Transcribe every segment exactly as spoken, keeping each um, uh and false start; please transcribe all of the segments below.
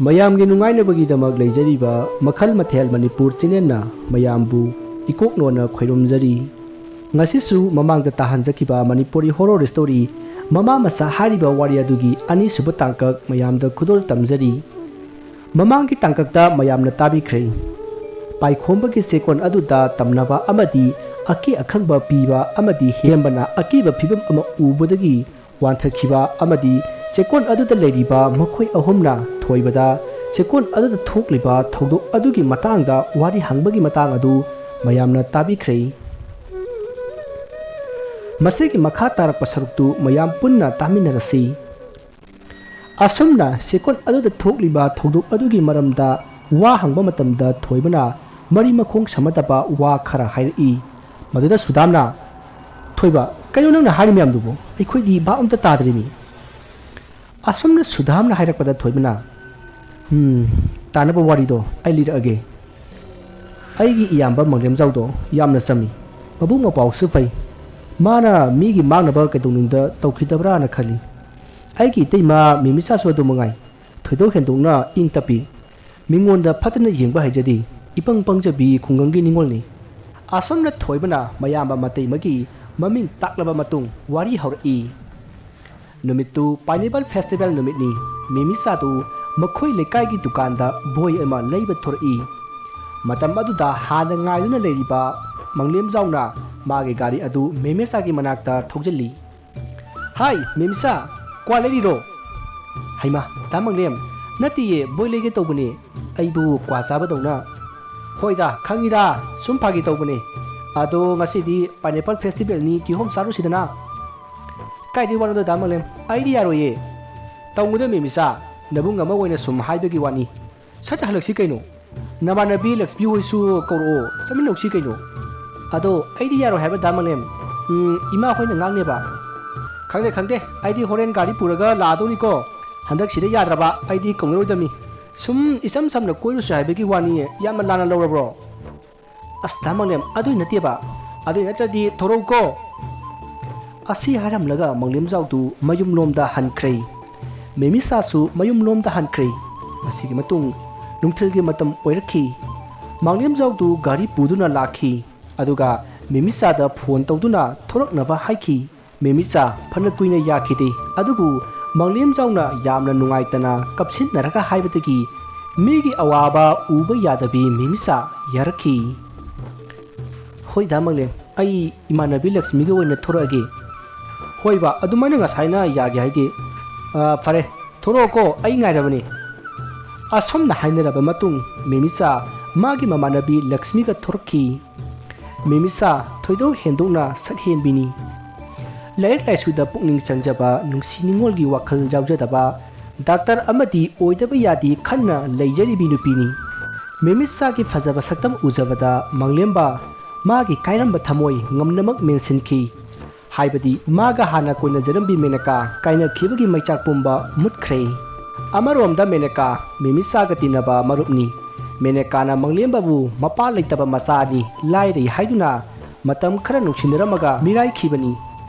ꯃꯌꯥꯝꯒꯤ ꯅꯨꯡꯉꯥꯏꯅꯕꯒꯤꯗꯃꯛ ꯂꯩꯖꯔꯤꯕ ꯃꯈꯜ ꯃꯊꯦꯜ ꯃꯅꯤꯄꯨꯔ ꯆꯦꯅꯦꯜꯅ ꯃꯌꯥꯝꯕꯨ ꯏꯀꯣꯛ ꯅꯣꯟꯅ ꯈꯣꯏꯔꯨꯝꯖꯔꯤ꯫ ꯉꯁꯤꯁꯨ ꯃꯃꯥꯡꯗ ꯇꯥꯍꯟꯖꯈꯤꯕ ꯃꯅꯤꯄꯨꯔꯤ ꯍꯣꯔꯣꯔ ꯁ꯭ꯇꯣꯔꯤ ꯃꯃꯥ ꯃꯆꯥ ꯍꯥꯏꯔꯤꯕ ꯋꯥꯔꯤ ꯑꯗꯨꯒꯤ ꯑꯅꯤꯁꯨꯕ ꯇꯥꯡꯀꯛ ꯃꯌꯥꯝꯗ ꯈꯨꯗꯣꯜ ꯇꯝꯖꯔꯤ꯫ ꯃꯃꯥꯡꯒꯤ ꯇꯥꯡꯀꯛꯇ ꯃꯌꯥꯝꯅ ꯇꯥꯕꯤꯈ꯭ꯔꯦ꯫ ꯄꯥꯏꯈꯣꯝꯕꯒꯤ ꯆꯦꯀꯣꯟ ꯑꯗꯨꯗ ꯇꯝꯅꯕ ꯑꯃꯗꯤ ꯑꯀꯤ ꯑꯈꯪꯕ ꯄꯤꯕ ꯑꯃꯗꯤ ꯍꯦꯝꯕꯅ ꯑꯀꯤꯕ ꯐꯤꯕꯝ ꯑꯃ ꯎꯕꯗꯒꯤ ꯋꯥꯟꯊꯈꯤꯕ ꯑꯃꯗꯤ ꯆꯦꯀꯣꯟ ꯑꯗꯨꯗ ꯂꯩꯔꯤꯕ ꯃꯈꯣꯏ ꯑꯍꯨꯝꯅ ꯊꯣꯏꯕꯗ ꯆꯦꯀꯣꯟ ꯑꯗꯨꯗ ꯊꯣꯛꯂꯤꯕ ꯊꯧꯗꯣꯛ ꯑꯗꯨꯒꯤ ꯃꯇꯥꯡꯗ ꯋꯥꯔꯤ ꯍꯪꯕꯒꯤ ꯃꯇꯥꯡ ꯑꯗꯨ ꯃꯌꯥꯝꯅ ꯇꯥꯕꯤꯈ꯭ꯔꯦ꯫ ꯃꯁꯤꯒꯤ ꯃꯈꯥ ꯇꯥꯔꯛꯄ ꯁꯔꯨꯛꯇꯨ ꯃꯌꯥꯝ ꯄꯨꯟꯅ ꯇꯥꯃꯤꯟꯅꯔꯁꯤ꯫ ꯑꯁꯨꯝꯅ ꯆꯦꯀꯣꯟ ꯑꯗꯨꯗ ꯊꯣꯛꯂꯤꯕ ꯊꯧꯗꯣꯛ ꯑꯗꯨꯒꯤ ꯃꯔꯝꯗ ꯋꯥ ꯍꯪꯕ ꯃꯇꯝꯗ ꯊꯣꯏꯕꯅ ꯃꯔꯤ ꯃꯈꯣꯡ ꯁꯝꯅꯗꯕ ꯋꯥ ꯈꯔ ꯍꯥꯏꯔꯛꯏ꯫ ꯃꯗꯨꯗ ꯁꯨꯗꯥꯝꯅ, "ꯊꯣꯏꯕ, ꯀꯩꯅꯣ ꯅꯪꯅ ꯍꯥꯏꯔꯤ ꯃꯌꯥꯝꯗꯨꯕꯨ? ꯑꯩꯈꯣꯏꯗꯤ ꯚꯥꯞ ꯑꯝꯇ ꯇꯥꯗ꯭ꯔꯤꯃꯤ꯫" ꯑꯁꯨꯝꯅ ꯁꯨꯗꯥꯝꯅ ꯍꯥꯏꯔꯛꯄꯗ ꯊꯣꯏꯕꯅ, "ꯎꯝ, ꯇꯥꯅꯕ ꯋꯥꯔꯤꯗꯣ ꯑꯩ ꯂꯤꯔꯛꯑꯒꯦ꯫ ꯑꯩꯒꯤ ꯏꯌꯥꯝꯕ ꯃꯪꯂꯦꯝꯖꯥꯎꯗꯣ ꯌꯥꯝꯅ ꯆꯝꯃꯤ, ꯃꯕꯨꯛ ꯃꯄꯥꯎꯁꯨ ꯐꯩ꯫ ꯃꯥꯅ ꯃꯤꯒꯤ ꯃꯥꯡꯅꯕ ꯀꯩꯗꯧꯅꯨꯡꯗ ꯇꯧꯈꯤꯗꯕ꯭ꯔꯥꯅ ꯈꯜꯂꯤ꯫ ꯑꯩꯒꯤ ꯏꯇꯩꯃ ꯃꯤꯃꯤꯆꯥꯁꯨ ꯑꯗꯨ ꯃꯉꯥꯏ, ꯊꯣꯏꯗꯣꯛ ꯍꯦꯟꯗꯣꯛꯅ ꯏꯪ ꯇꯞꯄꯤ꯫ ꯃꯤꯉꯣꯟꯗ ꯐꯠꯇꯅ ꯌꯦꯡꯕ ꯍꯩꯖꯗꯦ, ꯏꯄꯪ ꯄꯪꯖꯕꯤ ꯈꯨꯡꯒꯪꯒꯤ ꯅꯤꯉꯣꯜꯅꯤ꯫" ꯑꯁꯨꯝꯅ ꯊꯣꯏꯕꯅ ꯃꯌꯥꯝꯕ ꯃꯇꯩꯃꯒꯤ ꯃꯃꯤꯡ ꯇꯥꯛꯂꯕ ꯃꯇꯨꯡ ꯋꯥꯔꯤ ꯍꯧꯔꯛꯏ꯫ ꯅꯨꯃꯤꯠꯇꯨ Pineapple Festival ꯅꯨꯃꯤꯠꯅꯤ꯫ ꯃꯤꯃꯤꯆꯥꯗꯨ ꯃꯈꯣꯏ ꯂꯩꯀꯥꯏꯒꯤ ꯗꯨꯀꯥꯟꯗ ꯕꯣꯏ ꯑꯃ ꯂꯩꯕ ꯊꯣꯔꯛꯏ꯫ ꯃꯇꯝ ꯑꯗꯨꯗ ꯍꯥꯟꯅ ꯉꯥꯏꯗꯨꯅ ꯂꯩꯔꯤꯕ ꯃꯪꯂꯦꯝꯖꯥꯎꯅ ꯃꯥꯒꯤ ꯒꯥꯔꯤ ꯑꯗꯨ ꯃꯦꯃꯦꯆꯥꯒꯤ ꯃꯅꯥꯛꯇ ꯊꯧꯖꯤꯜꯂꯤ꯫ "ꯍꯥꯏ, ꯃꯦꯃꯤꯆꯥ, ꯀ꯭ꯋꯥ ꯂꯩꯔꯤꯔꯣ?" "ꯍꯩꯃꯥ, ꯗꯥ ꯃꯪꯂꯦꯝ, ꯅꯠꯇꯤꯌꯦ, ꯕꯣꯏ ꯂꯩꯒꯦ ꯇꯧꯕꯅꯦ꯫ ꯑꯩꯕꯨ ꯀ꯭ꯋꯥ ꯆꯥꯕꯗꯧꯅ꯫" "ꯍꯣꯏꯗ, ꯈꯪꯉꯤꯗ, ꯁꯨꯝ ꯐꯥꯒꯤ ꯇꯧꯕꯅꯦ꯫ ꯑꯗꯣ ꯉꯁꯤꯗꯤ Pineapple Festivalꯅꯤ, ꯀꯤꯍꯣꯝ ꯆꯥꯔꯨꯁꯤꯗꯅ꯫" "ꯀꯥꯏꯗꯩ ꯋꯥꯅꯣꯗ ꯗꯥ ꯃꯪꯂꯦꯝ, ꯑꯩꯗꯤ ꯌꯥꯔꯣꯏꯌꯦ꯫" "ꯇꯧꯅꯨꯗ ꯃꯦꯃꯤꯆꯥ, ꯅꯕꯨꯡ ꯑꯃ ꯑꯣꯏꯅ ꯁꯨꯝ ꯍꯥꯏꯕꯒꯤ ꯋꯥꯅꯤ꯫ ꯁꯠ ꯍꯜꯂꯛꯁꯤ ꯀꯩꯅꯣ꯫ ꯅꯃꯥꯟꯅꯕꯤ ꯂꯛꯁꯃꯤ ꯍꯣꯏꯁꯨ ꯀꯧꯔꯛꯑꯣ, ꯆꯠꯃꯤꯟꯅꯧꯁꯤ ꯀꯩꯅꯣ꯫" "ꯑꯗꯣ ꯑꯩꯗꯤ ꯌꯥꯔꯣꯏ ꯍꯥꯏꯕ ꯗꯥ ꯃꯪꯂꯦꯝ꯫ ꯎꯝ, ꯏꯃꯥ ꯍꯣꯏꯅ ꯉꯥꯡꯅꯦꯕ꯫" "ꯈꯪꯗꯦ, ꯈꯪꯗꯦ, ꯑꯩꯗꯤ ꯍꯣꯔꯦꯟ ꯒꯥꯔꯤ ꯄꯨꯔꯒ ꯂꯥꯛꯑꯗꯧꯅꯤꯀꯣ꯫ ꯍꯟꯗꯛꯁꯤꯗ ꯌꯥꯗ꯭ꯔꯕ ꯑꯩꯗꯤ ꯀꯧꯅꯔꯣꯏꯗꯕꯅꯤ꯫ ꯁꯨꯝ ꯏꯆꯝ ꯆꯝꯅ ꯀꯣꯏꯔꯨꯁꯤ ꯍꯥꯏꯕꯒꯤ ꯋꯥꯅꯤ, ꯌꯥꯝꯅ ꯂꯥꯟꯅ ꯂꯧꯔꯕ꯭ꯔꯣ?" "ꯑꯁ ꯗꯥ ꯃꯪꯂꯦꯝ, ꯑꯗꯨꯏ ꯅꯠꯇꯦꯕ꯫ ꯑꯗꯨꯏ ꯅꯠꯇ꯭ꯔꯗꯤ ꯊꯣꯔꯛꯎꯀꯣ꯫" ꯑꯁꯤ ꯍꯥꯏꯔꯝꯂꯒ ꯃꯪꯂꯦꯝꯖꯥꯎꯗꯨ ꯃꯌꯨꯝꯂꯣꯝꯗ ꯍꯟꯈ꯭ꯔꯦ꯫ ꯃꯦꯃꯤꯆꯥꯁꯨ ꯃꯌꯨꯝꯂꯣꯝꯗ ꯍꯟꯈ꯭ꯔꯦ꯫ ꯃꯁꯤꯒꯤ ꯃꯇꯨꯡ ꯅꯨꯡꯊꯤꯜꯒꯤ ꯃꯇꯝ ꯑꯣꯏꯔꯛꯈꯤ꯫ ꯃꯥꯡꯂꯦꯝꯖꯥꯎꯗꯨ ꯒꯥꯔꯤ ꯄꯨꯗꯨꯅ ꯂꯥꯛꯈꯤ꯫ ꯑꯗꯨꯒ ꯃꯦꯃꯤꯆꯥꯗ ꯐꯣꯟ ꯇꯧꯗꯨꯅ ꯊꯣꯔꯛꯅꯕ ꯍꯥꯏꯈꯤ꯫ ꯃꯦꯃꯤꯆꯥ ꯐꯅ ꯀꯨꯏꯅ ꯌꯥꯈꯤꯗꯦ꯫ ꯑꯗꯨꯕꯨ ꯃꯥꯡꯂꯦꯝꯖꯥꯎꯅ ꯌꯥꯝꯅ ꯅꯨꯡꯉꯥꯏꯇꯅ ꯀꯞꯁꯤꯟꯅꯔꯒ ꯍꯥꯏꯕꯗꯒꯤ ꯃꯤꯒꯤ ꯑꯋꯥꯕ ꯎꯕ ꯌꯥꯗꯕꯤ ꯃꯦꯃꯤꯆꯥ ꯌꯥꯔꯛꯈꯤ꯫ "ꯍꯣꯏꯗ ꯃꯥꯡꯂꯦꯝ, ꯑꯩ ꯏꯃꯥꯟꯅꯕꯤ ꯂꯛꯁꯃꯤꯒ ꯑꯣꯏꯅ ꯊꯣꯔꯛꯑꯒꯦ꯫" "ꯍꯣꯏꯕ, ꯑꯗꯨꯃꯥꯏꯅ ꯉꯁꯥꯏꯅ ꯌꯥꯒꯦ ꯍꯥꯏꯗꯤ꯫ ꯑ, ꯐꯔꯦ, ꯊꯣꯔꯛꯑꯣꯀꯣ, ꯑꯩ ꯉꯥꯏꯔꯕꯅꯤ꯫" ꯑꯁꯨꯝꯅ ꯍꯥꯏꯅꯔꯕ ꯃꯇꯨꯡ ꯃꯦꯃꯤꯆꯥ ꯃꯥꯒꯤ ꯃꯃꯥꯟꯅꯕꯤ ꯂꯛꯁꯃꯤꯒ ꯊꯣꯔꯛꯈꯤ꯫ ꯃꯦꯃꯤꯆꯥ ꯊꯣꯏꯗꯣꯛ ꯍꯦꯟꯗꯣꯛꯅ ꯁꯛ ꯍꯦꯟꯕꯤꯅꯤ꯫ ꯂꯥꯏꯔꯤꯛ ꯂꯥꯏꯁꯨꯗ ꯄꯨꯛꯅꯤꯡ ꯆꯪꯖꯕ, ꯅꯨꯡꯁꯤ ꯅꯤꯉꯣꯜꯒꯤ ꯋꯥꯈꯜ ꯌꯥꯎꯖꯗꯕ, ꯗꯥꯛꯇꯔ ꯑꯃꯗꯤ ꯑꯣꯏꯗꯕ ꯌꯥꯗꯦ ꯈꯟꯅ ꯂꯩꯖꯔꯤꯕꯤ ꯅꯨꯄꯤꯅꯤ꯫ ꯃꯦꯃꯤꯆꯥꯒꯤ ꯐꯖꯕ ꯁꯛꯇꯝ ꯎꯖꯕꯗ ꯃꯥꯡꯂꯦꯝꯕ ꯃꯥꯒꯤ ꯀꯥꯏꯔꯝꯕ ꯊꯃꯣꯏ ꯉꯝꯅꯃꯛ ꯃꯦꯟꯁꯤꯟꯈꯤ꯫ ꯍꯥꯏꯕꯗꯤ ꯃꯥꯒ ꯍꯥꯟꯅ ꯀꯣꯏꯅꯖꯔꯝꯕꯤ ꯃꯦꯅꯀꯥ ꯀꯥꯏꯅꯈꯤꯕꯒꯤ ꯃꯩꯆꯥꯛ ꯄꯨꯝꯕ ꯃꯨꯠꯈ꯭ꯔꯦ꯫ ꯑꯃꯔꯣꯝꯗ ꯃꯦꯅꯀꯥ ꯃꯦꯃꯤꯆꯥꯒ ꯇꯤꯟꯅꯕ ꯃꯔꯨꯞꯅꯤ꯫ ꯃꯦꯅꯀꯥꯅ ꯃꯥꯡꯂꯦꯝꯕꯕꯨ ꯃꯄꯥ ꯂꯩꯇꯕ ꯃꯆꯥꯅꯤ, ꯂꯥꯏꯔꯩ ꯍꯥꯏꯗꯨꯅ ꯃꯇꯝ ꯈꯔ ꯅꯨꯡꯁꯤꯅꯔꯝꯃꯒ ꯃꯤꯔꯥꯏꯈꯤꯕꯅꯤ꯫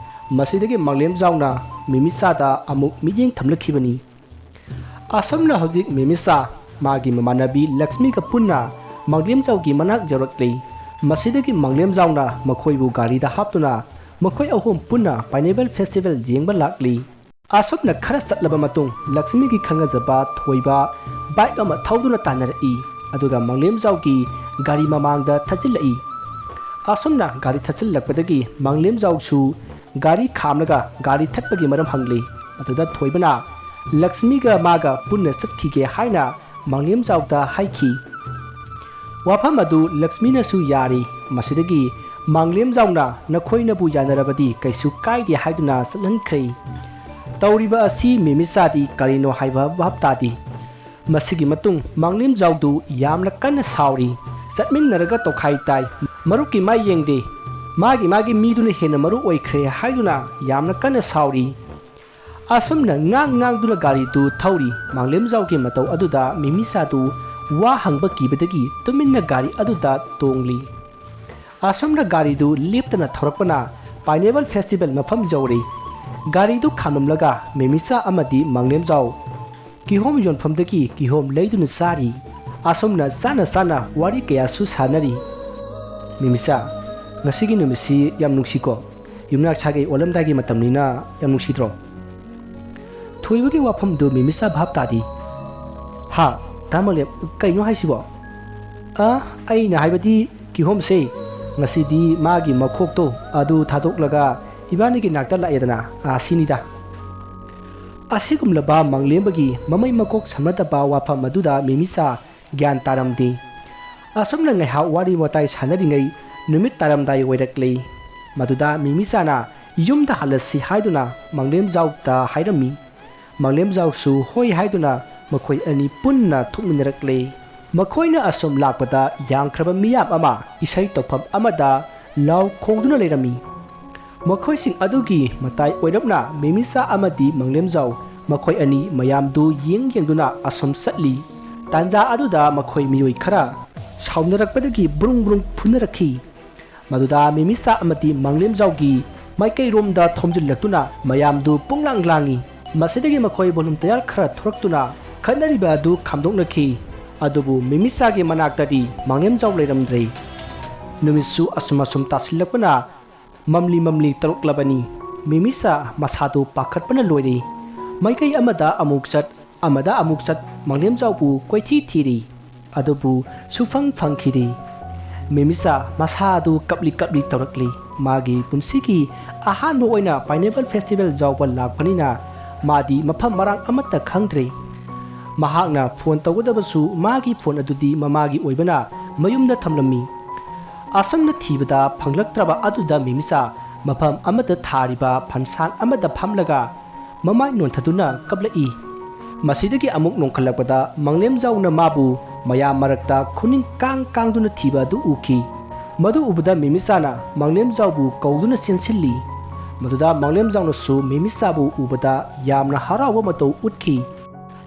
ꯃꯁꯤꯗꯒꯤ ꯃꯥꯡꯂꯦꯝꯖꯥꯎꯅ ꯃꯦꯃꯤꯆꯥꯗ ꯑꯃꯨꯛ ꯃꯤꯠꯌꯦꯡ ꯊꯝꯂꯛꯈꯤꯕꯅꯤ꯫ ꯑꯁꯨꯝꯅ ꯍꯧꯖꯤꯛ ꯃꯦꯃꯤꯆꯥ ꯃꯥꯒꯤ ꯃꯃꯥꯟꯅꯕꯤ ꯂꯛꯁꯃꯤꯒ ꯄꯨꯟꯅ ꯃꯥꯡꯂꯦꯝꯖꯥꯎꯒꯤ ꯃꯅꯥꯛ ꯌꯧꯔꯛꯂꯤ꯫ ꯃꯁꯤꯗꯒꯤ ꯃꯥꯡꯂꯦꯝꯖꯥꯎꯅ ꯃꯈꯣꯏꯕꯨ ꯒꯥꯔꯤꯗ ꯍꯥꯞꯇꯨꯅ ꯃꯈꯣꯏ ꯑꯍꯨꯝ ꯄꯨꯟꯅ Pineapple Festival ꯌꯦꯡꯕ ꯂꯥꯛꯂꯤ꯫ ꯑꯁꯨꯝꯅ ꯈꯔ ꯆꯠꯂꯕ ꯃꯇꯨꯡ ꯂꯛꯁꯃꯤꯒꯤ ꯈꯪꯅꯖꯕ ꯊꯣꯏꯕ bike ꯑꯃ ꯊꯧꯗꯨꯅ ꯇꯥꯟꯅꯔꯛꯏ꯫ ꯑꯗꯨꯒ ꯃꯥꯡꯂꯦꯝꯖꯥꯎꯒꯤ ꯒꯥꯔꯤ ꯃꯃꯥꯡꯗ ꯊꯠꯆꯤꯜꯂꯛꯏ꯫ ꯑꯁꯨꯝꯅ ꯒꯥꯔꯤ ꯊꯠꯆꯤꯜꯂꯛꯄꯗꯒꯤ ꯃꯥꯡꯂꯦꯝꯖꯥꯎꯁꯨ ꯒꯥꯔꯤ ꯈꯥꯝꯂꯒ ꯒꯥꯔꯤ ꯊꯠꯄꯒꯤ ꯃꯔꯝ ꯍꯪꯂꯤ꯫ ꯑꯗꯨꯗ ꯊꯣꯏꯕꯅ ꯂꯛꯁꯃꯤꯒ ꯃꯥꯒ ꯄꯨꯟꯅ ꯆꯠꯈꯤꯒꯦ ꯍꯥꯏꯅ ꯃꯥꯡꯂꯦꯝꯖꯥꯎꯗ ꯍꯥꯏꯈꯤ꯫ ꯋꯥꯐꯝ ꯑꯗꯨ ꯂꯛꯁꯃꯤꯅꯁꯨ ꯌꯥꯔꯤ꯫ ꯃꯁꯤꯗꯒꯤ ꯃꯥꯡꯂꯦꯝꯖꯥꯎꯅ "ꯅꯈꯣꯏꯅꯕꯨ ꯌꯥꯅꯔꯕꯗꯤ ꯀꯩꯁꯨ ꯀꯥꯏꯗꯦ" ꯍꯥꯏꯗꯨꯅ ꯆꯠꯍꯟꯈ꯭ꯔꯦ꯫ ꯇꯧꯔꯤꯕ ꯑꯁꯤ ꯃꯦꯃꯤꯆꯥꯗꯤ ꯀꯔꯤꯅꯣ ꯍꯥꯏꯕ ꯚꯥꯞ ꯇꯥꯗꯦ꯫ ꯃꯁꯤꯒꯤ ꯃꯇꯨꯡ ꯃꯥꯡꯂꯦꯝꯖꯥꯎꯗꯨ ꯌꯥꯝꯅ ꯀꯟꯅ ꯁꯥꯎꯔꯤ꯫ ꯆꯠꯃꯤꯟꯅꯔꯒ ꯇꯣꯈꯥꯏ ꯇꯥꯏ꯫ ꯃꯔꯨꯞꯀꯤ ꯃꯥꯏ ꯌꯦꯡꯗꯦ꯫ ꯃꯥꯒꯤ ꯃꯥꯒꯤ ꯃꯤꯗꯨꯅ ꯍꯦꯟꯅ ꯃꯔꯨ ꯑꯣꯏꯈ꯭ꯔꯦ ꯍꯥꯏꯗꯨꯅ ꯌꯥꯝꯅ ꯀꯟꯅ ꯁꯥꯎꯔꯤ꯫ ꯑꯁꯨꯝꯅ ꯉꯥꯡ ꯉꯥꯡꯗꯨꯅ ꯒꯥꯔꯤꯗꯨ ꯊꯧꯔꯤ꯫ ꯃꯥꯡꯂꯦꯝꯖꯥꯎꯒꯤ ꯃꯇꯧ ꯑꯗꯨꯗ ꯃꯦꯃꯤꯆꯥꯗꯨ ꯋꯥ ꯍꯪꯕ ꯀꯤꯕꯗꯒꯤ ꯇꯨꯃꯤꯟꯅ ꯒꯥꯔꯤ ꯑꯗꯨꯗ ꯇꯣꯡꯂꯤ꯫ ꯑꯁꯨꯝꯅ ꯒꯥꯔꯤꯗꯨ ꯂꯦꯞꯇꯅ ꯊꯧꯔꯛꯄꯅ Pineapple Festival ꯃꯐꯝ ꯌꯧꯔꯦ꯫ ꯒꯥꯔꯤꯗꯨ ꯈꯥꯝꯂꯝꯂꯒ ꯃꯦꯃꯤꯆꯥ ꯑꯃꯗꯤ ꯃꯥꯡꯂꯦꯝꯖꯥꯎ ꯀꯤꯍꯣꯝ ꯌꯣꯟꯐꯝꯗꯒꯤ ꯀꯤꯍꯣꯝ ꯂꯩꯗꯨꯅ ꯆꯥꯔꯤ꯫ ꯑꯁꯨꯝꯅ ꯆꯥꯅ ꯆꯥꯅ ꯋꯥꯔꯤ ꯀꯌꯥꯁꯨ ꯁꯥꯟꯅꯔꯤ꯫ "ꯃꯤꯃꯤꯆꯥ, ꯉꯁꯤꯒꯤ ꯅꯨꯃꯤꯠꯁꯤ ꯌꯥꯝ ꯅꯨꯡꯁꯤꯀꯣ꯫ ꯌꯨꯝꯅꯥꯛ ꯁꯥꯒꯩ ꯑꯣꯜꯂꯝꯗꯥꯏꯒꯤ ꯃꯇꯝꯅꯤꯅ ꯌꯥꯝ ꯅꯨꯡꯁꯤꯗ꯭ꯔꯣ?" ꯊꯣꯏꯕꯒꯤ ꯋꯥꯐꯝꯗꯨ ꯃꯤꯃꯤꯆꯥ ꯚꯥꯞ ꯇꯥꯗꯦ꯫ "ꯍꯥ? ꯇꯥ ꯃꯪꯂꯦꯝ, ꯀꯩꯅꯣ ꯍꯥꯏꯁꯤꯕꯣ?" "ꯑ, ꯑꯩꯅ ꯍꯥꯏꯕꯗꯤ ꯀꯤꯍꯣꯝꯁꯦ, ꯉꯁꯤꯗꯤ ꯃꯥꯒꯤ ꯃꯈꯣꯛꯇꯣ ꯑꯗꯨ ꯊꯥꯗꯣꯛꯂꯒ ꯏꯕꯥꯅꯤꯒꯤ ꯅꯥꯛꯇ ꯂꯥꯛꯑꯦꯗꯅ, ꯑꯁꯤꯅꯤꯗ꯫" ꯑꯁꯤꯒꯨꯝꯂꯕ ꯃꯪꯂꯦꯝꯕꯒꯤ ꯃꯃꯩ ꯃꯀꯣꯛ ꯁꯝꯅꯗꯕ ꯋꯥꯐꯝ ꯑꯗꯨꯗ ꯃꯤꯃꯤꯆꯥ ꯒ꯭ꯌꯥꯟ ꯇꯥꯔꯝꯗꯦ꯫ ꯑꯁꯨꯝꯅ ꯉꯥꯏꯍꯥꯛ ꯋꯥꯔꯤ ꯋꯥꯇꯥꯏ ꯁꯥꯟꯅꯔꯤꯉꯩ ꯅꯨꯃꯤꯠ ꯇꯥꯔꯝꯗꯥꯏ ꯑꯣꯏꯔꯛꯂꯦ꯫ ꯃꯗꯨꯗ ꯃꯤꯃꯤꯆꯥꯅ ꯌꯨꯝꯗ ꯍꯜꯂꯁꯤ ꯍꯥꯏꯗꯨꯅ ꯃꯪꯂꯦꯝꯖꯥꯎꯗ ꯍꯥꯏꯔꯝꯃꯤ꯫ ꯃꯪꯂꯦꯝꯖꯥꯎꯁꯨ ꯍꯣꯏ ꯍꯥꯏꯗꯨꯅ ꯃꯈꯣꯏ ꯑꯅꯤ ꯄꯨꯟꯅ ꯊꯣꯛꯃꯤꯟꯅꯔꯛꯂꯦ꯫ ꯃꯈꯣꯏꯅ ꯑꯁꯨꯝ ꯂꯥꯛꯄꯗ ꯌꯥꯝꯈ꯭ꯔꯕ ꯃꯤꯌꯥꯝ ꯑꯃ ꯏꯁꯩ ꯇꯧꯐꯝ ꯑꯃꯗ ꯂꯥꯎ ꯈꯣꯡꯗꯨꯅ ꯂꯩꯔꯝꯃꯤ꯫ ꯃꯈꯣꯏꯁꯤꯡ ꯑꯗꯨꯒꯤ ꯃꯇꯥꯏ ꯑꯣꯏꯔꯞꯅ ꯃꯤꯃꯤꯆꯥ ꯑꯃꯗꯤ ꯃꯪꯂꯦꯝꯖꯥꯎ ꯃꯈꯣꯏ ꯑꯅꯤ ꯃꯌꯥꯝꯗꯨ ꯌꯦꯡ ꯌꯦꯡꯗꯨꯅ ꯑꯁꯨꯝ ꯆꯠꯂꯤ꯫ ꯇꯥꯟꯖꯥ ꯑꯗꯨꯗ ꯃꯈꯣꯏ ꯃꯤꯑꯣꯏ ꯈꯔ ꯁꯥꯎꯅꯔꯛꯄꯗꯒꯤ ꯕ꯭ꯔꯨꯡ ꯕ꯭ꯔꯨꯡ ꯐꯨꯅꯔꯛꯈꯤ꯫ ꯃꯗꯨꯗ ꯃꯤꯃꯤꯆꯥ ꯑꯃꯗꯤ ꯃꯪꯂꯦꯝꯖꯥꯎꯒꯤ ꯃꯥꯏꯀꯩꯔꯣꯝꯗ ꯊꯣꯝꯖꯤꯜꯂꯛꯇꯨꯅ ꯃꯌꯥꯝꯗꯨ ꯄꯨꯡꯂꯥꯡ ꯂꯥꯡꯏ꯫ ꯃꯁꯤꯗꯒꯤ ꯃꯈꯣꯏ ꯚꯣꯂꯨꯟꯇꯤꯌꯥꯔ ꯈꯔ ꯊꯣꯔꯛꯇꯨꯅ ꯈꯠꯅꯔꯤꯕ ꯑꯗꯨ ꯈꯥꯝꯗꯣꯛꯅꯈꯤ꯫ ꯑꯗꯨꯕꯨ ꯃꯤꯃꯤꯆꯥꯒꯤ ꯃꯅꯥꯛꯇꯗꯤ ꯃꯪꯂꯦꯝꯖꯥꯎ ꯂꯩꯔꯝꯗ꯭ꯔꯦ꯫ ꯅꯨꯃꯤꯠꯁꯨ ꯑꯁꯨꯝ ꯑꯁꯨꯝ ꯇꯥꯁꯤꯜꯂꯛꯄꯅ ꯃꯝꯂꯤ ꯃꯝꯂꯤ ꯇꯧꯔꯛꯂꯕꯅꯤ꯫ ꯃꯤꯃꯤꯆꯥ ꯃꯁꯥꯗꯨ ꯄꯥꯈꯠꯄꯅ ꯂꯣꯏꯔꯦ꯫ ꯃꯥꯏꯀꯩ ꯑꯃꯗ ꯑꯃꯨꯛ ꯆꯠ, ꯑꯃꯗ ꯑꯃꯨꯛ ꯆꯠ, ꯃꯪꯂꯦꯝꯖꯥꯎꯕꯨ ꯀꯣꯏꯊꯤ ꯊꯤꯔꯤ꯫ ꯑꯗꯨꯕꯨ ꯁꯨꯐꯪ ꯐꯪꯈꯤꯗꯦ꯫ ꯃꯤꯃꯤꯆꯥ ꯃꯁꯥ ꯑꯗꯨ ꯀꯞꯂꯤ ꯀꯞꯂꯤ ꯇꯧꯔꯛꯂꯤ꯫ ꯃꯥꯒꯤ ꯄꯨꯟꯁꯤꯒꯤ ꯑꯍꯥꯟꯕ ꯑꯣꯏꯅ ꯄꯥꯏꯅꯦꯄꯜ ꯐꯦꯁꯇꯤꯚꯦꯜ ꯌꯥꯎꯕ ꯂꯥꯛꯄꯅꯤꯅ ꯃꯥꯗꯤ ꯃꯐꯝ ꯃꯔꯥꯡ ꯑꯃꯠꯇ ꯈꯪꯗ꯭ꯔꯦ꯫ ꯃꯍꯥꯛꯅ ꯐꯣꯟ ꯇꯧꯒꯗꯕꯁꯨ ꯃꯥꯒꯤ ꯐꯣꯟ ꯑꯗꯨꯗꯤ ꯃꯃꯥꯒꯤ ꯑꯣꯏꯕꯅ ꯃꯌꯨꯝꯗ ꯊꯝꯂꯝꯃꯤ꯫ ꯑꯁꯨꯝꯅ ꯊꯤꯕꯗ ꯐꯪꯂꯛꯇ꯭ꯔꯕ ꯑꯗꯨꯗ ꯃꯤꯃꯤꯆꯥ ꯃꯐꯝ ꯑꯃꯗ ꯊꯥꯔꯤꯕ ꯐꯟꯁꯥꯟ ꯑꯃꯗ ꯐꯝꯂꯒ ꯃꯃꯥꯏ ꯅꯣꯟꯊꯗꯨꯅ ꯀꯞꯂꯛꯏ꯫ ꯃꯁꯤꯗꯒꯤ ꯑꯃꯨꯛ ꯅꯣꯡꯈꯠꯂꯛꯄꯗ ꯃꯪꯂꯦꯝꯖꯥꯎꯅ ꯃꯥꯕꯨ ꯃꯌꯥꯝ ꯃꯔꯛꯇ ꯈꯨꯅꯤꯡ ꯀꯥꯡ ꯀꯥꯡꯗꯨꯅ ꯊꯤꯕ ꯑꯗꯨ ꯎꯈꯤ꯫ ꯃꯗꯨ ꯎꯕꯗ ꯃꯤꯃꯤꯆꯥꯅ ꯃꯪꯂꯦꯝꯖꯥꯎꯕꯨ ꯀꯧꯗꯨꯅ ꯆꯦꯟꯁꯤꯜꯂꯤ꯫ ꯃꯗꯨꯗ ꯃꯪꯂꯦꯝꯖꯥꯎꯅꯁꯨ ꯃꯤꯃꯤꯆꯥꯕꯨ ꯎꯕꯗ ꯌꯥꯝꯅ ꯍꯔꯥꯎꯕ ꯃꯇꯧ ꯎꯠꯈꯤ꯫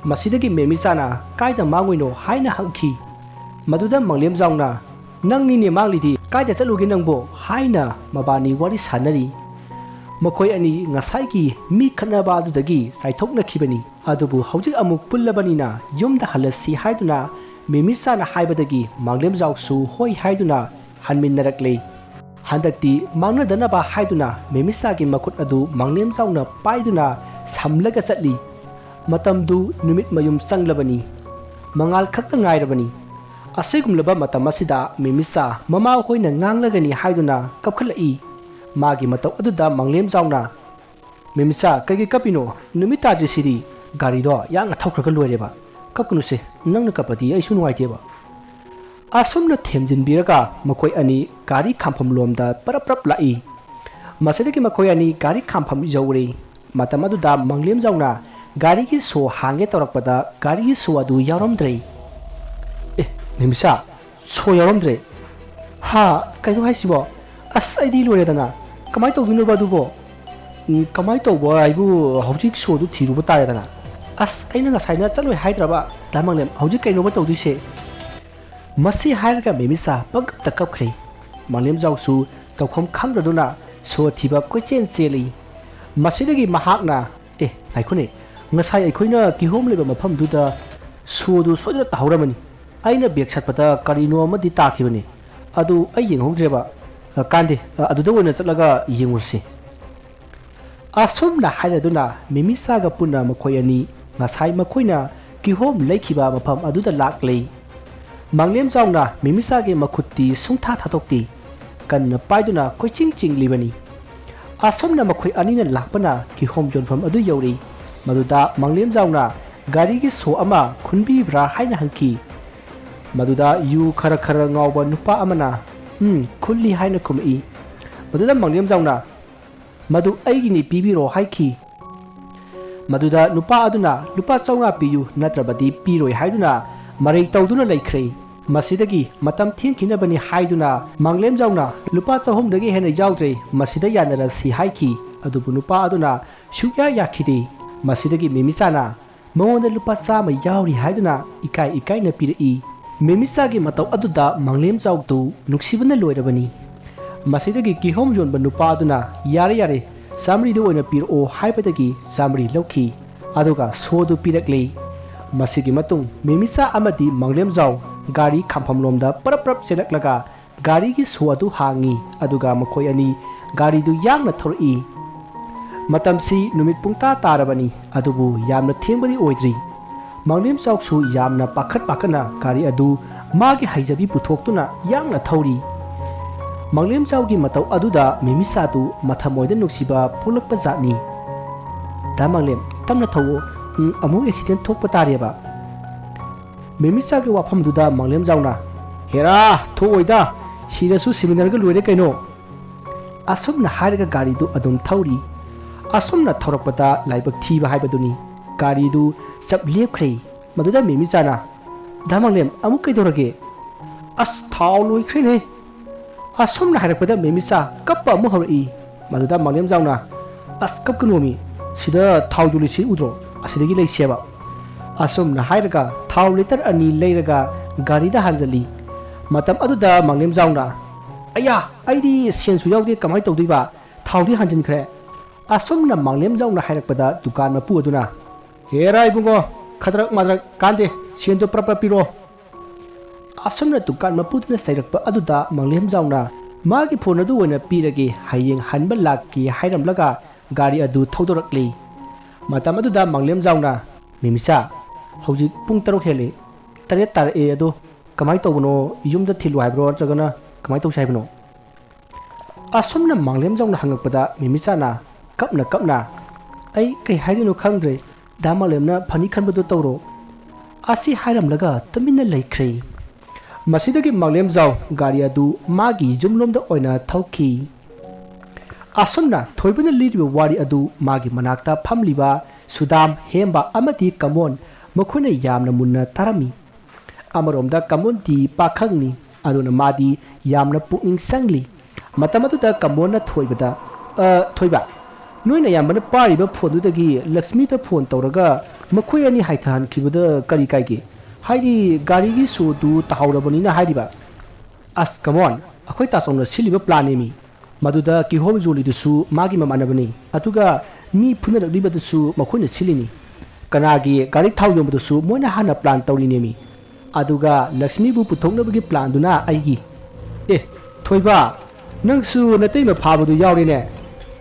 ꯃꯁꯤꯗꯒꯤ ꯃꯤꯃꯤꯆꯥꯅ "ꯀꯥꯏꯗ ꯃꯥꯡꯉꯨꯏꯅꯣ?" ꯍꯥꯏꯅ ꯍꯪꯈꯤ꯫ ꯃꯗꯨꯗ ꯃꯪꯂꯦꯝꯖꯥꯎꯅ "ꯅꯪꯅꯤꯅꯦ ꯃꯥꯡꯂꯤꯗꯤ, ꯀꯥꯏꯗ ꯆꯠꯂꯨꯒꯦ ꯅꯪꯕꯣ?" ꯍꯥꯏꯅ ꯃꯕꯥꯅꯤ ꯋꯥꯔꯤ ꯁꯥꯟꯅꯔꯤ꯫ ꯃꯈꯣꯏ ꯑꯅꯤ ꯉꯁꯥꯏꯒꯤ ꯃꯤ ꯈꯠꯅꯕ ꯑꯗꯨꯗꯒꯤ ꯆꯥꯏꯊꯣꯛꯅꯈꯤꯕꯅꯤ꯫ ꯑꯗꯨꯕꯨ ꯍꯧꯖꯤꯛ ꯑꯃꯨꯛ ꯄꯨꯜꯂꯕꯅꯤꯅ ꯌꯨꯝꯗ ꯍꯜꯂꯁꯤ ꯍꯥꯏꯗꯨꯅ ꯃꯦꯃꯤꯆꯥꯅ ꯍꯥꯏꯕꯗꯒꯤ ꯃꯥꯡꯂꯦꯝꯖꯥꯎꯁꯨ ꯍꯣꯏ ꯍꯥꯏꯗꯨꯅ ꯍꯟꯃꯤꯟꯅꯔꯛꯂꯦ꯫ ꯍꯟꯗꯛꯇꯤ ꯃꯥꯡꯅꯗꯅꯕ ꯍꯥꯏꯗꯨꯅ ꯃꯦꯃꯤꯆꯥꯒꯤ ꯃꯈꯨꯠ ꯑꯗꯨ ꯃꯥꯡꯂꯦꯝꯖꯥꯎꯅ ꯄꯥꯏꯗꯨꯅ ꯁꯝꯂꯒ ꯆꯠꯂꯤ꯫ ꯃꯇꯝꯗꯨ ꯅꯨꯃꯤꯠ ꯃꯌꯨꯝ ꯆꯪꯂꯕꯅꯤ꯫ ꯃꯉꯥꯜ ꯈꯛꯇ ꯉꯥꯏꯔꯕꯅꯤ꯫ ꯑꯁꯤꯒꯨꯝꯂꯕ ꯃꯇꯝ ꯑꯁꯤꯗ ꯃꯦꯃꯤꯆꯥ ꯃꯃꯥ ꯍꯣꯏꯅ ꯉꯥꯡꯂꯒꯅꯤ ꯍꯥꯏꯗꯨꯅ ꯀꯞꯈꯠꯂꯛꯏ꯫ ꯃꯥꯒꯤ ꯃꯇꯧ ꯑꯗꯨꯗ ꯃꯥꯡꯂꯦꯝꯖꯥꯎꯅ, "ꯃꯦꯃꯤꯆꯥ, ꯀꯩꯒꯤ ꯀꯞꯄꯤꯅꯣ? ꯅꯨꯃꯤꯠ ꯇꯥꯗ꯭ꯔꯤꯁꯤꯗꯤ꯫ ꯒꯥꯔꯤꯗꯣ ꯌꯥꯡꯅ ꯊꯧꯈ꯭ꯔꯒ ꯂꯣꯏꯔꯦꯕ꯫ ꯀꯞꯀꯅꯨꯁꯦ, ꯅꯪꯅ ꯀꯞꯄꯗꯤ ꯑꯩꯁꯨ ꯅꯨꯡꯉꯥꯏꯇꯦꯕ"꯫ ꯑꯁꯨꯝꯅ ꯊꯦꯝꯖꯤꯟꯕꯤꯔꯒ ꯃꯈꯣꯏ ꯑꯅꯤ ꯒꯥꯔꯤ ꯈꯥꯝꯐꯝ ꯂꯣꯝꯗ ꯄꯔꯞ ꯄꯔꯞ ꯂꯥꯛꯏ꯫ ꯃꯁꯤꯗꯒꯤ ꯃꯈꯣꯏ ꯑꯅꯤ ꯒꯥꯔꯤ ꯈꯥꯝꯐꯝ ꯌꯧꯔꯦ꯫ ꯃꯇꯝ ꯑꯗꯨꯗ ꯃꯥꯡꯂꯦꯝꯖꯥꯎꯅ ꯒꯥꯔꯤꯒꯤ ꯁꯣ ꯍꯥꯡꯒꯦ ꯇꯧꯔꯛꯄꯗ ꯒꯥꯔꯤꯒꯤ ꯁꯣ ꯑꯗꯨ ꯌꯥꯎꯔꯝꯗ꯭ꯔꯦ꯫ "ꯑꯦ, ꯃꯦꯃꯤꯆꯥ, ꯁꯣ ꯌꯥꯎꯔꯝꯗ꯭ꯔꯦ? ꯍꯥ, ꯀꯩꯅꯣ ꯍꯥꯏꯁꯤꯕꯣ? ꯑꯁ, ꯑꯩꯗꯤ ꯂꯣꯏꯔꯦꯗꯅ꯫ ꯀꯃꯥꯏꯅ ꯇꯧꯗꯣꯏꯅꯣꯕ ꯑꯗꯨꯕꯣ? ꯎꯝ, ꯀꯃꯥꯏꯅ ꯇꯧꯕ ꯍꯥꯏꯕꯨ, ꯍꯧꯖꯤꯛ ꯁꯣꯗꯨ ꯊꯤꯔꯨꯕ ꯇꯥꯔꯦꯗꯅ꯫ ꯑꯁ, ꯑꯩꯅ ꯉꯁꯥꯏꯅ ꯆꯠꯂꯣꯏ ꯍꯥꯏꯗ꯭ꯔꯕ? ꯗꯥ ꯃꯥꯡꯂꯦꯝ, ꯍꯧꯖꯤꯛ ꯀꯩꯅꯣꯕ ꯇꯧꯗꯣꯏꯁꯦ?" ꯃꯁꯤ ꯍꯥꯏꯔꯒ ꯃꯦꯃꯤꯆꯥ ꯄꯪꯀꯞꯇ ꯀꯞꯈ꯭ꯔꯦ꯫ ꯃꯥꯡꯂꯦꯝꯖꯥꯎꯁꯨ ꯇꯧꯐꯝ ꯈꯪꯗꯗꯨꯅ ꯁꯣ ꯊꯤꯕ ꯀꯣꯏꯆꯦꯟ ꯆꯦꯜꯂꯤ꯫ ꯃꯁꯤꯗꯒꯤ ꯃꯍꯥꯛꯅ, "ꯑꯦ, ꯉꯥꯏꯈꯣꯅꯦ, ꯉꯁꯥꯏ ꯑꯩꯈꯣꯏꯅ ꯀꯤꯍꯣꯝ ꯂꯩꯕ ꯃꯐꯝꯗꯨꯗ ꯁꯣꯗꯨ ꯁꯣꯏꯗꯅ ꯇꯥꯍꯧꯔꯝꯃꯅꯤ꯫ ꯑꯩꯅ ꯕꯦꯛ ꯁꯠꯄꯗ ꯀꯔꯤꯅꯣ ꯑꯃꯗꯤ ꯇꯥꯈꯤꯕꯅꯤ꯫ ꯑꯗꯨ ꯑꯩ ꯌꯦꯡꯍꯧꯗ꯭ꯔꯦꯕ꯫ ꯑ, ꯀꯥꯟꯗꯦ, ꯑ, ꯑꯗꯨꯗ ꯑꯣꯏꯅ ꯆꯠꯂꯒ ꯌꯦꯡꯉꯨꯔꯁꯤ"꯫ ꯑꯁꯨꯝꯅ ꯍꯥꯏꯅꯗꯨꯅ ꯃꯦꯃꯤꯆꯥꯒ ꯄꯨꯟꯅ ꯃꯈꯣꯏ ꯑꯅꯤ ꯉꯁꯥꯏ ꯃꯈꯣꯏꯅ ꯀꯤꯍꯣꯝ ꯂꯩꯈꯤꯕ ꯃꯐꯝ ꯑꯗꯨꯗ ꯂꯥꯛꯂꯦ꯫ ꯃꯥꯡꯂꯦꯝꯖꯥꯎꯅ ꯃꯦꯃꯤꯆꯥꯒꯤ ꯃꯈꯨꯠꯇꯤ ꯁꯨꯡꯊꯥ ꯊꯥꯗꯣꯛꯇꯦ꯫ ꯀꯟꯅ ꯄꯥꯏꯗꯨꯅ ꯀꯣꯏꯆꯤꯡ ꯆꯤꯡꯂꯤꯕꯅꯤ꯫ ꯑꯁꯨꯝꯅ ꯃꯈꯣꯏ ꯑꯅꯤꯅ ꯂꯥꯛꯄꯅ ꯀꯤꯍꯣꯝ ꯌꯣꯟꯐꯝ ꯑꯗꯨ ꯌꯧꯔꯦ꯫ ꯃꯗꯨꯗ ꯃꯥꯡꯂꯦꯝꯖꯥꯎꯅ ꯒꯥꯔꯤꯒꯤ ꯁꯣ ꯑꯃ ꯈꯨꯟꯕꯤꯕ꯭ꯔꯥ ꯍꯥꯏꯅ ꯍꯪꯈꯤ꯫ ꯃꯗꯨꯗ ꯌꯨ ꯈꯔ ꯈꯔ ꯉꯥꯎꯕ ꯅꯨꯄꯥ ꯑꯃꯅ, "ꯎꯝ, ꯈꯨꯜꯂꯤ" ꯍꯥꯏꯅ ꯈꯨꯝꯃꯛꯏ꯫ ꯃꯗꯨꯗ ꯃꯥꯡꯂꯦꯝꯖꯥꯎꯅ, "ꯃꯗꯨ ꯑꯩꯒꯤꯅꯤ, ꯄꯤꯕꯤꯔꯣ" ꯍꯥꯏꯈꯤ꯫ ꯃꯗꯨꯗ ꯅꯨꯄꯥ ꯑꯗꯨꯅ, "ꯂꯨꯄꯥ ꯆꯥꯝꯃꯉꯥ ꯄꯤꯌꯨ, ꯅꯠꯇ꯭ꯔꯕꯗꯤ ꯄꯤꯔꯣꯏ" ꯍꯥꯏꯗꯨꯅ ꯃꯔꯩ ꯇꯧꯗꯨꯅ ꯂꯩꯈ꯭ꯔꯦ꯫ ꯃꯁꯤꯗꯒꯤ ꯃꯇꯝ ꯊꯦꯡꯈꯤꯅꯕꯅꯤ ꯍꯥꯏꯗꯨꯅ ꯃꯥꯡꯂꯦꯝꯖꯥꯎꯅ, "ꯂꯨꯄꯥ ꯆꯍꯨꯝꯗꯒꯤ ꯍꯦꯟꯅ ꯌꯥꯎꯗ꯭ꯔꯦ, ꯃꯁꯤꯗ ꯌꯥꯅꯔꯁꯤ" ꯍꯥꯏꯈꯤ꯫ ꯑꯗꯨꯕꯨ ꯅꯨꯄꯥ ꯑꯗꯨꯅ ꯁꯨꯛꯌꯥ ꯌꯥꯈꯤꯗꯦ꯫ ꯃꯁꯤꯗꯒꯤ ꯃꯦꯃꯤꯆꯥꯅ ꯃꯉꯣꯟꯗ ꯂꯨꯄꯥ ꯆꯥꯝꯃ ꯌꯥꯎꯔꯤ ꯍꯥꯏꯗꯨꯅ ꯏꯀꯥꯏ ꯏꯀꯥꯏꯅ ꯄꯤꯔꯛꯏ꯫ ꯃꯦꯃꯤꯆꯥꯒꯤ ꯃꯇꯧ ꯑꯗꯨꯗ ꯃꯥꯡꯂꯦꯝꯖꯥꯎꯗꯨ ꯅꯨꯡꯁꯤꯕꯅ ꯂꯣꯏꯔꯕꯅꯤ꯫ ꯃꯁꯤꯗꯒꯤ ꯀꯤꯍꯣꯝ ꯌꯣꯟꯕ ꯅꯨꯄꯥ ꯑꯗꯨꯅ, "ꯌꯥꯔꯦ, ꯌꯥꯔꯦ, ꯆꯥꯃꯔꯤꯗꯨ ꯑꯣꯏꯅ ꯄꯤꯔꯛꯑꯣ" ꯍꯥꯏꯕꯗꯒꯤ ꯆꯥꯃꯔꯤ ꯂꯧꯈꯤ꯫ ꯑꯗꯨꯒ ꯁꯣꯗꯨ ꯄꯤꯔꯛꯂꯤ꯫ ꯃꯁꯤꯒꯤ ꯃꯇꯨꯡ ꯃꯦꯃꯤꯆꯥ ꯑꯃꯗꯤ ꯃꯥꯡꯂꯦꯝꯖꯥꯎ ꯒꯥꯔꯤ ꯈꯥꯝꯐꯝꯂꯣꯝꯗ ꯄꯔꯞ ꯄꯔꯞ ꯆꯦꯜꯂꯛꯂꯒ ꯒꯥꯔꯤꯒꯤ ꯁꯣ ꯑꯗꯨ ꯍꯥꯡꯉꯤ꯫ ꯑꯗꯨꯒ ꯃꯈꯣꯏ ꯑꯅꯤ ꯒꯥꯔꯤꯗꯨ ꯌꯥꯡꯅ ꯊꯧꯔꯛꯏ꯫ ꯃꯇꯝꯁꯤ ꯅꯨꯃꯤꯠ ꯄꯨꯡꯇꯥ ꯇꯥꯔꯕꯅꯤ, ꯑꯗꯨꯕꯨ ꯌꯥꯝꯅ ꯊꯦꯡꯕꯗꯤ ꯑꯣꯏꯗ꯭ꯔꯤ꯫ ꯃꯥꯡꯂꯦꯝꯖꯥꯎꯁꯨ ꯌꯥꯝꯅ ꯄꯥꯈꯠ ꯄꯥꯈꯠꯅ ꯒꯥꯔꯤ ꯑꯗꯨ ꯃꯥꯒꯤ ꯍꯩꯖꯕꯤ ꯄꯨꯊꯣꯛꯇꯨꯅ ꯌꯥꯡꯅ ꯊꯧꯔꯤ꯫ ꯃꯥꯡꯂꯦꯝꯖꯥꯎꯒꯤ ꯃꯇꯧ ꯑꯗꯨꯗ ꯃꯦꯃꯤꯆꯥꯗꯨ ꯃꯊꯃꯣꯏꯗ ꯅꯨꯡꯁꯤꯕ ꯄꯣꯛꯂꯛꯄ ꯖꯥꯠꯅꯤ꯫ "ꯗꯥ ꯃꯥꯡꯂꯦꯝ, ꯇꯞꯅ ꯊꯧꯑꯣ, ꯎꯝ, ꯑꯃꯨꯛ ꯑꯦꯛꯁꯤꯗꯦꯟ ꯊꯣꯛꯄ ꯇꯥꯔꯦꯕ꯫" ꯃꯦꯃꯤꯆꯥꯒꯤ ꯋꯥꯐꯝꯗꯨꯗ ꯃꯥꯡꯂꯦꯝꯖꯥꯎꯅ, "ꯍꯦꯔꯥ, ꯊꯣꯛꯑꯣꯏꯗ, ꯁꯤꯔꯁꯨ ꯁꯤꯃꯤꯟꯅꯔꯒ ꯂꯣꯏꯔꯦ ꯀꯩꯅꯣ꯫" ꯑꯁꯨꯝꯅ ꯍꯥꯏꯔꯒ ꯒꯥꯔꯤꯗꯨ ꯑꯗꯨꯝ ꯊꯧꯔꯤ꯫ ꯑꯁꯨꯝꯅ ꯊꯧꯔꯛꯄꯗ ꯂꯥꯏꯕꯛ ꯊꯤꯕ ꯍꯥꯏꯕꯗꯨꯅꯤ, ꯒꯥꯔꯤꯗꯨ ꯆꯞ ꯂꯦꯞꯈ꯭ꯔꯦ꯫ ꯃꯗꯨꯗ ꯃꯦꯃꯤꯆꯥꯅ, "ꯗꯥ ꯃꯥꯡꯂꯦꯝ, ꯑꯃꯨꯛ ꯀꯩꯗꯧꯔꯒꯦ?" "ꯑꯁ, ꯊꯥꯎ ꯂꯣꯏꯈ꯭ꯔꯦꯅꯦ!" ꯑꯁꯨꯝꯅ ꯍꯥꯏꯔꯛꯄꯗ ꯃꯦꯃꯤꯆꯥ ꯀꯞꯄ ꯑꯃꯨꯛ ꯍꯧꯔꯛꯏ꯫ ꯃꯗꯨꯗ ꯃꯥꯡꯂꯦꯝꯖꯥꯎꯅ, "ꯑꯁ, ꯀꯞꯀꯅꯣꯃꯤ, ꯁꯤꯗ ꯊꯥꯎ ꯌꯣꯜꯂꯤꯁꯤ ꯎꯗ꯭ꯔꯣ? ꯑꯁꯤꯗꯒꯤ ꯂꯩꯁꯦꯕ꯫" ꯑꯁꯨꯝꯅ ꯍꯥꯏꯔꯒ ꯊꯥꯎ ꯂꯤꯇꯔ ꯑꯅꯤ ꯂꯩꯔꯒ ꯒꯥꯔꯤꯗ ꯍꯥꯟꯖꯜꯂꯤ꯫ ꯃꯇꯝ ꯑꯗꯨꯗ ꯃꯥꯡꯂꯦꯝꯖꯥꯎꯅ, "ꯑꯌꯥ, ꯑꯩꯗꯤ ꯁꯦꯟꯁꯨ ꯌꯥꯎꯗꯦ, ꯀꯃꯥꯏꯅ ꯇꯧꯗꯣꯏꯕ? ꯊꯥꯎꯗꯤ ꯍꯥꯟꯖꯤꯟꯈ꯭ꯔꯦ꯫" ꯑꯁꯨꯝꯅ ꯃꯥꯡꯂꯦꯝꯖꯥꯎꯅ ꯍꯥꯏꯔꯛꯄꯗ ꯗꯨꯀꯥꯟ ꯃꯄꯨ ꯑꯗꯨꯅ, "ꯍꯦꯔꯥ ꯏꯕꯨꯡꯉꯣ, ꯈꯗ꯭ꯔꯛ ꯃꯗ꯭ꯔꯛ ꯀꯥꯟꯗꯦ, ꯁꯦꯟꯗꯣ ꯄ꯭ꯔꯞ ꯄ꯭ꯔꯞ ꯄꯤꯔꯣ꯫" ꯑꯁꯨꯝꯅ ꯗꯨꯀꯥꯟ ꯃꯄꯨꯗꯨꯅ ꯆꯩꯔꯛꯄ ꯑꯗꯨꯗ ꯃꯥꯡꯂꯦꯝꯖꯥꯎꯅ, "ꯃꯥꯒꯤ ꯐꯣꯟ ꯑꯗꯨ ꯑꯣꯏꯅ ꯄꯤꯔꯒꯦ, ꯍꯌꯦꯡ ꯍꯟꯕ ꯂꯥꯛꯀꯦ" ꯍꯥꯏꯔꯝꯂꯒ ꯒꯥꯔꯤ ꯑꯗꯨ ꯊꯧꯗꯣꯔꯛꯂꯤ꯫ ꯃꯇꯝ ꯑꯗꯨꯗ ꯃꯥꯡꯂꯦꯝꯖꯥꯎꯅ, "ꯃꯦꯃꯤꯆꯥ, ꯍꯧꯖꯤꯛ ꯄꯨꯡ ꯇꯔꯨꯛ ꯍꯦꯜꯂꯦ, ꯇꯔꯦꯠ ꯇꯥꯔꯛꯑꯦ, ꯑꯗꯣ ꯀꯃꯥꯏꯅ ꯇꯧꯕꯅꯣ? ꯌꯨꯝꯗ ꯊꯤꯜꯂꯨ ꯍꯥꯏꯕ꯭ꯔꯣ, ꯅꯠꯇ꯭ꯔꯒꯅ ꯀꯃꯥꯏꯅ ꯇꯧꯁꯤ ꯍꯥꯏꯕꯅꯣ?" ꯑꯁꯨꯝꯅ ꯃꯥꯡꯂꯦꯝꯖꯥꯎꯅ ꯍꯪꯉꯛꯄꯗ ꯃꯦꯃꯤꯆꯥꯅ ꯀꯞꯅ ꯀꯞꯅ, "ꯑꯩ ꯀꯩ ꯍꯥꯏꯗꯣꯏꯅꯣ ꯈꯪꯗ꯭ꯔꯦ, ꯗꯥ ꯃꯥꯡꯂꯦꯝꯅ ꯐꯅꯤ ꯈꯟꯕꯗꯣ ꯇꯧꯔꯣ" ꯑꯁꯤ ꯍꯥꯏꯔꯝꯂꯒ ꯇꯨꯃꯤꯟꯅ ꯂꯩꯈ꯭ꯔꯦ꯫ ꯃꯁꯤꯗꯒꯤ ꯃꯥꯡꯂꯦꯝꯖꯥꯎ ꯒꯥꯔꯤ ꯑꯗꯨ ꯃꯥꯒꯤ ꯌꯨꯝꯂꯣꯝꯗ ꯑꯣꯏꯅ ꯊꯧꯈꯤ꯫ ꯑꯁꯨꯝꯅ ꯊꯣꯏꯕꯅ ꯂꯤꯔꯤꯕ ꯋꯥꯔꯤ ꯑꯗꯨ ꯃꯥꯒꯤ ꯃꯅꯥꯛꯇ ꯐꯝꯂꯤꯕ ꯁꯨꯗꯥꯝ, ꯍꯦꯝꯕ ꯑꯃꯗꯤ ꯀꯃꯣꯟ ꯃꯈꯣꯏꯅ ꯌꯥꯝꯅ ꯃꯨꯟꯅ ꯇꯥꯔꯝꯃꯤ꯫ ꯑꯃꯔꯣꯝꯗ ꯀꯃꯣꯟꯗꯤ ꯄꯥꯈꯪꯅꯤ, ꯑꯗꯨꯅ ꯃꯥꯗꯤ ꯌꯥꯝꯅ ꯄꯨꯛꯅꯤꯡ ꯆꯪꯂꯤ꯫ ꯃꯇꯝ ꯑꯗꯨꯗ ꯀꯃꯣꯟꯅ ꯊꯣꯏꯕꯗ, "ꯑ, ꯊꯣꯏꯕ, ꯅꯣꯏ ꯅꯌꯥꯝꯕꯅ ꯄꯥꯏꯔꯤꯕ ꯐꯣꯟꯗꯨꯗꯒꯤ ꯂꯛꯁꯃꯤꯗ ꯐꯣꯟ ꯇꯧꯔꯒ ꯃꯈꯣꯏ ꯑꯅꯤ ꯍꯥꯏꯊꯍꯟꯈꯤꯕꯗ ꯀꯔꯤ ꯀꯥꯏꯒꯦ? ꯍꯥꯏꯗꯤ ꯒꯥꯔꯤꯒꯤ ꯁꯣꯗꯨ ꯇꯥꯍꯧꯔꯕꯅꯤꯅ ꯍꯥꯏꯔꯤꯕ꯫" "ꯑꯁ ꯀꯃꯣꯟ, ꯑꯩꯈꯣꯏ ꯇꯥꯆꯧꯅ ꯁꯤꯜꯂꯤꯕ ꯄ꯭ꯂꯥꯟꯅꯦꯃꯤ꯫ ꯃꯗꯨꯗ ꯀꯤꯍꯣꯝ ꯌꯣꯜꯂꯤꯗꯨꯁꯨ ꯃꯥꯒꯤ ꯃꯃꯥꯟꯅꯕꯅꯤ, ꯑꯗꯨꯒ ꯃꯤ ꯐꯨꯅꯔꯛꯂꯤꯕꯗꯨꯁꯨ ꯃꯈꯣꯏꯅ ꯁꯤꯜꯂꯤꯅꯤ꯫ ꯀꯅꯥꯒꯤ ꯒꯥꯔꯤ ꯊꯥꯎ ꯌꯣꯟꯕꯗꯨꯁꯨ ꯃꯣꯏꯅ ꯍꯥꯟꯅ plan ꯇꯧꯔꯤꯅꯦꯃꯤ꯫ ꯑꯗꯨꯒ ꯂꯛꯁꯃꯤꯕꯨ ꯄꯨꯊꯣꯛꯅꯕꯒꯤ planꯗꯨꯅ ꯑꯩꯒꯤ꯫ ꯑꯦ, ꯊꯣꯏꯕ, ꯅꯪꯁꯨ ꯅꯇꯩꯃ ꯐꯥꯕꯗꯨ ꯌꯥꯎꯔꯦꯅꯦ꯫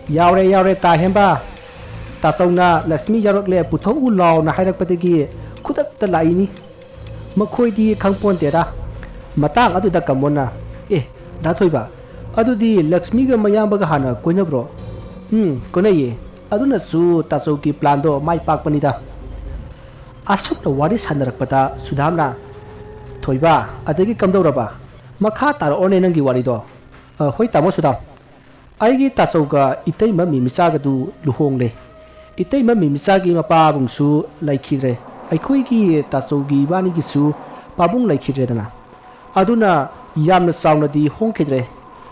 ꯌꯥꯎꯔꯦ, ꯌꯥꯎꯔꯦ, ꯇꯥ ꯍꯦꯝꯕ꯫ ꯇꯥꯆꯧꯅ "ꯂꯛꯁꯃꯤ ꯌꯥꯎꯔꯛꯂꯦ, ꯄꯨꯊꯣꯛꯎ ꯂꯥꯎꯅ" ꯍꯥꯏꯔꯛꯄꯗꯒꯤ ꯈꯨꯗꯛꯇ ꯂꯥꯛꯏꯅꯤ꯫ ꯃꯈꯣꯏꯗꯤ ꯈꯪꯄꯣꯟꯇꯦꯗ꯫ ꯃꯇꯥꯡ ꯑꯗꯨꯗ ꯀꯃꯣꯟꯅ, "ꯑꯦ, ꯗꯥ ꯊꯣꯏꯕ, ꯑꯗꯨꯗꯤ ꯂꯛꯁꯃꯤꯒ ꯃꯌꯥꯝꯕꯒ ꯍꯥꯟꯅ ꯀꯣꯏꯅꯕ꯭ꯔꯣ?" "ꯎꯝ, ꯀꯣꯏꯅꯩꯌꯦ꯫ ꯑꯗꯨꯅꯁꯨ ꯇꯥꯆꯧꯒꯤ planꯗꯣ ꯃꯥꯏ ꯄꯥꯛꯄꯅꯤꯗ"꯫ ꯑꯁꯨꯝꯅ ꯋꯥꯔꯤ ꯁꯥꯟꯅꯔꯛꯄꯗ ꯁꯨꯗꯥꯝꯅ, "ꯊꯣꯏꯕ, ꯑꯗꯒꯤ ꯀꯝꯗꯧꯔꯕ? ꯃꯈꯥ ꯇꯥꯔꯛꯑꯣꯅꯦ ꯅꯪꯒꯤ ꯋꯥꯔꯤꯗꯣ"꯫ "ꯑ, ꯍꯣꯏ ꯇꯥꯃꯣ ꯁꯨꯗꯥꯝ꯫ ꯑꯩꯒꯤ ꯇꯥꯆꯧꯒ ꯏꯇꯩꯃ ꯃꯤꯃꯤꯆꯥꯒꯗꯨ ꯂꯨꯍꯣꯡꯂꯦ꯫ ꯏꯇꯩꯃ ꯃꯤꯃꯤꯆꯥꯒꯤ ꯃꯄꯥꯕꯨꯡꯁꯨ ꯂꯩꯈꯤꯗ꯭ꯔꯦ꯫ ꯑꯩꯈꯣꯏꯒꯤ ꯇꯥꯆꯧꯒꯤ ꯏꯕꯥꯅꯤꯒꯤꯁꯨ ꯄꯥꯕꯨꯡ ꯂꯩꯈꯤꯗ꯭ꯔꯦꯗꯅ꯫ ꯑꯗꯨꯅ ꯌꯥꯝꯅ ꯆꯥꯎꯅꯗꯤ ꯍꯣꯡꯈꯤꯗ꯭ꯔꯦ꯫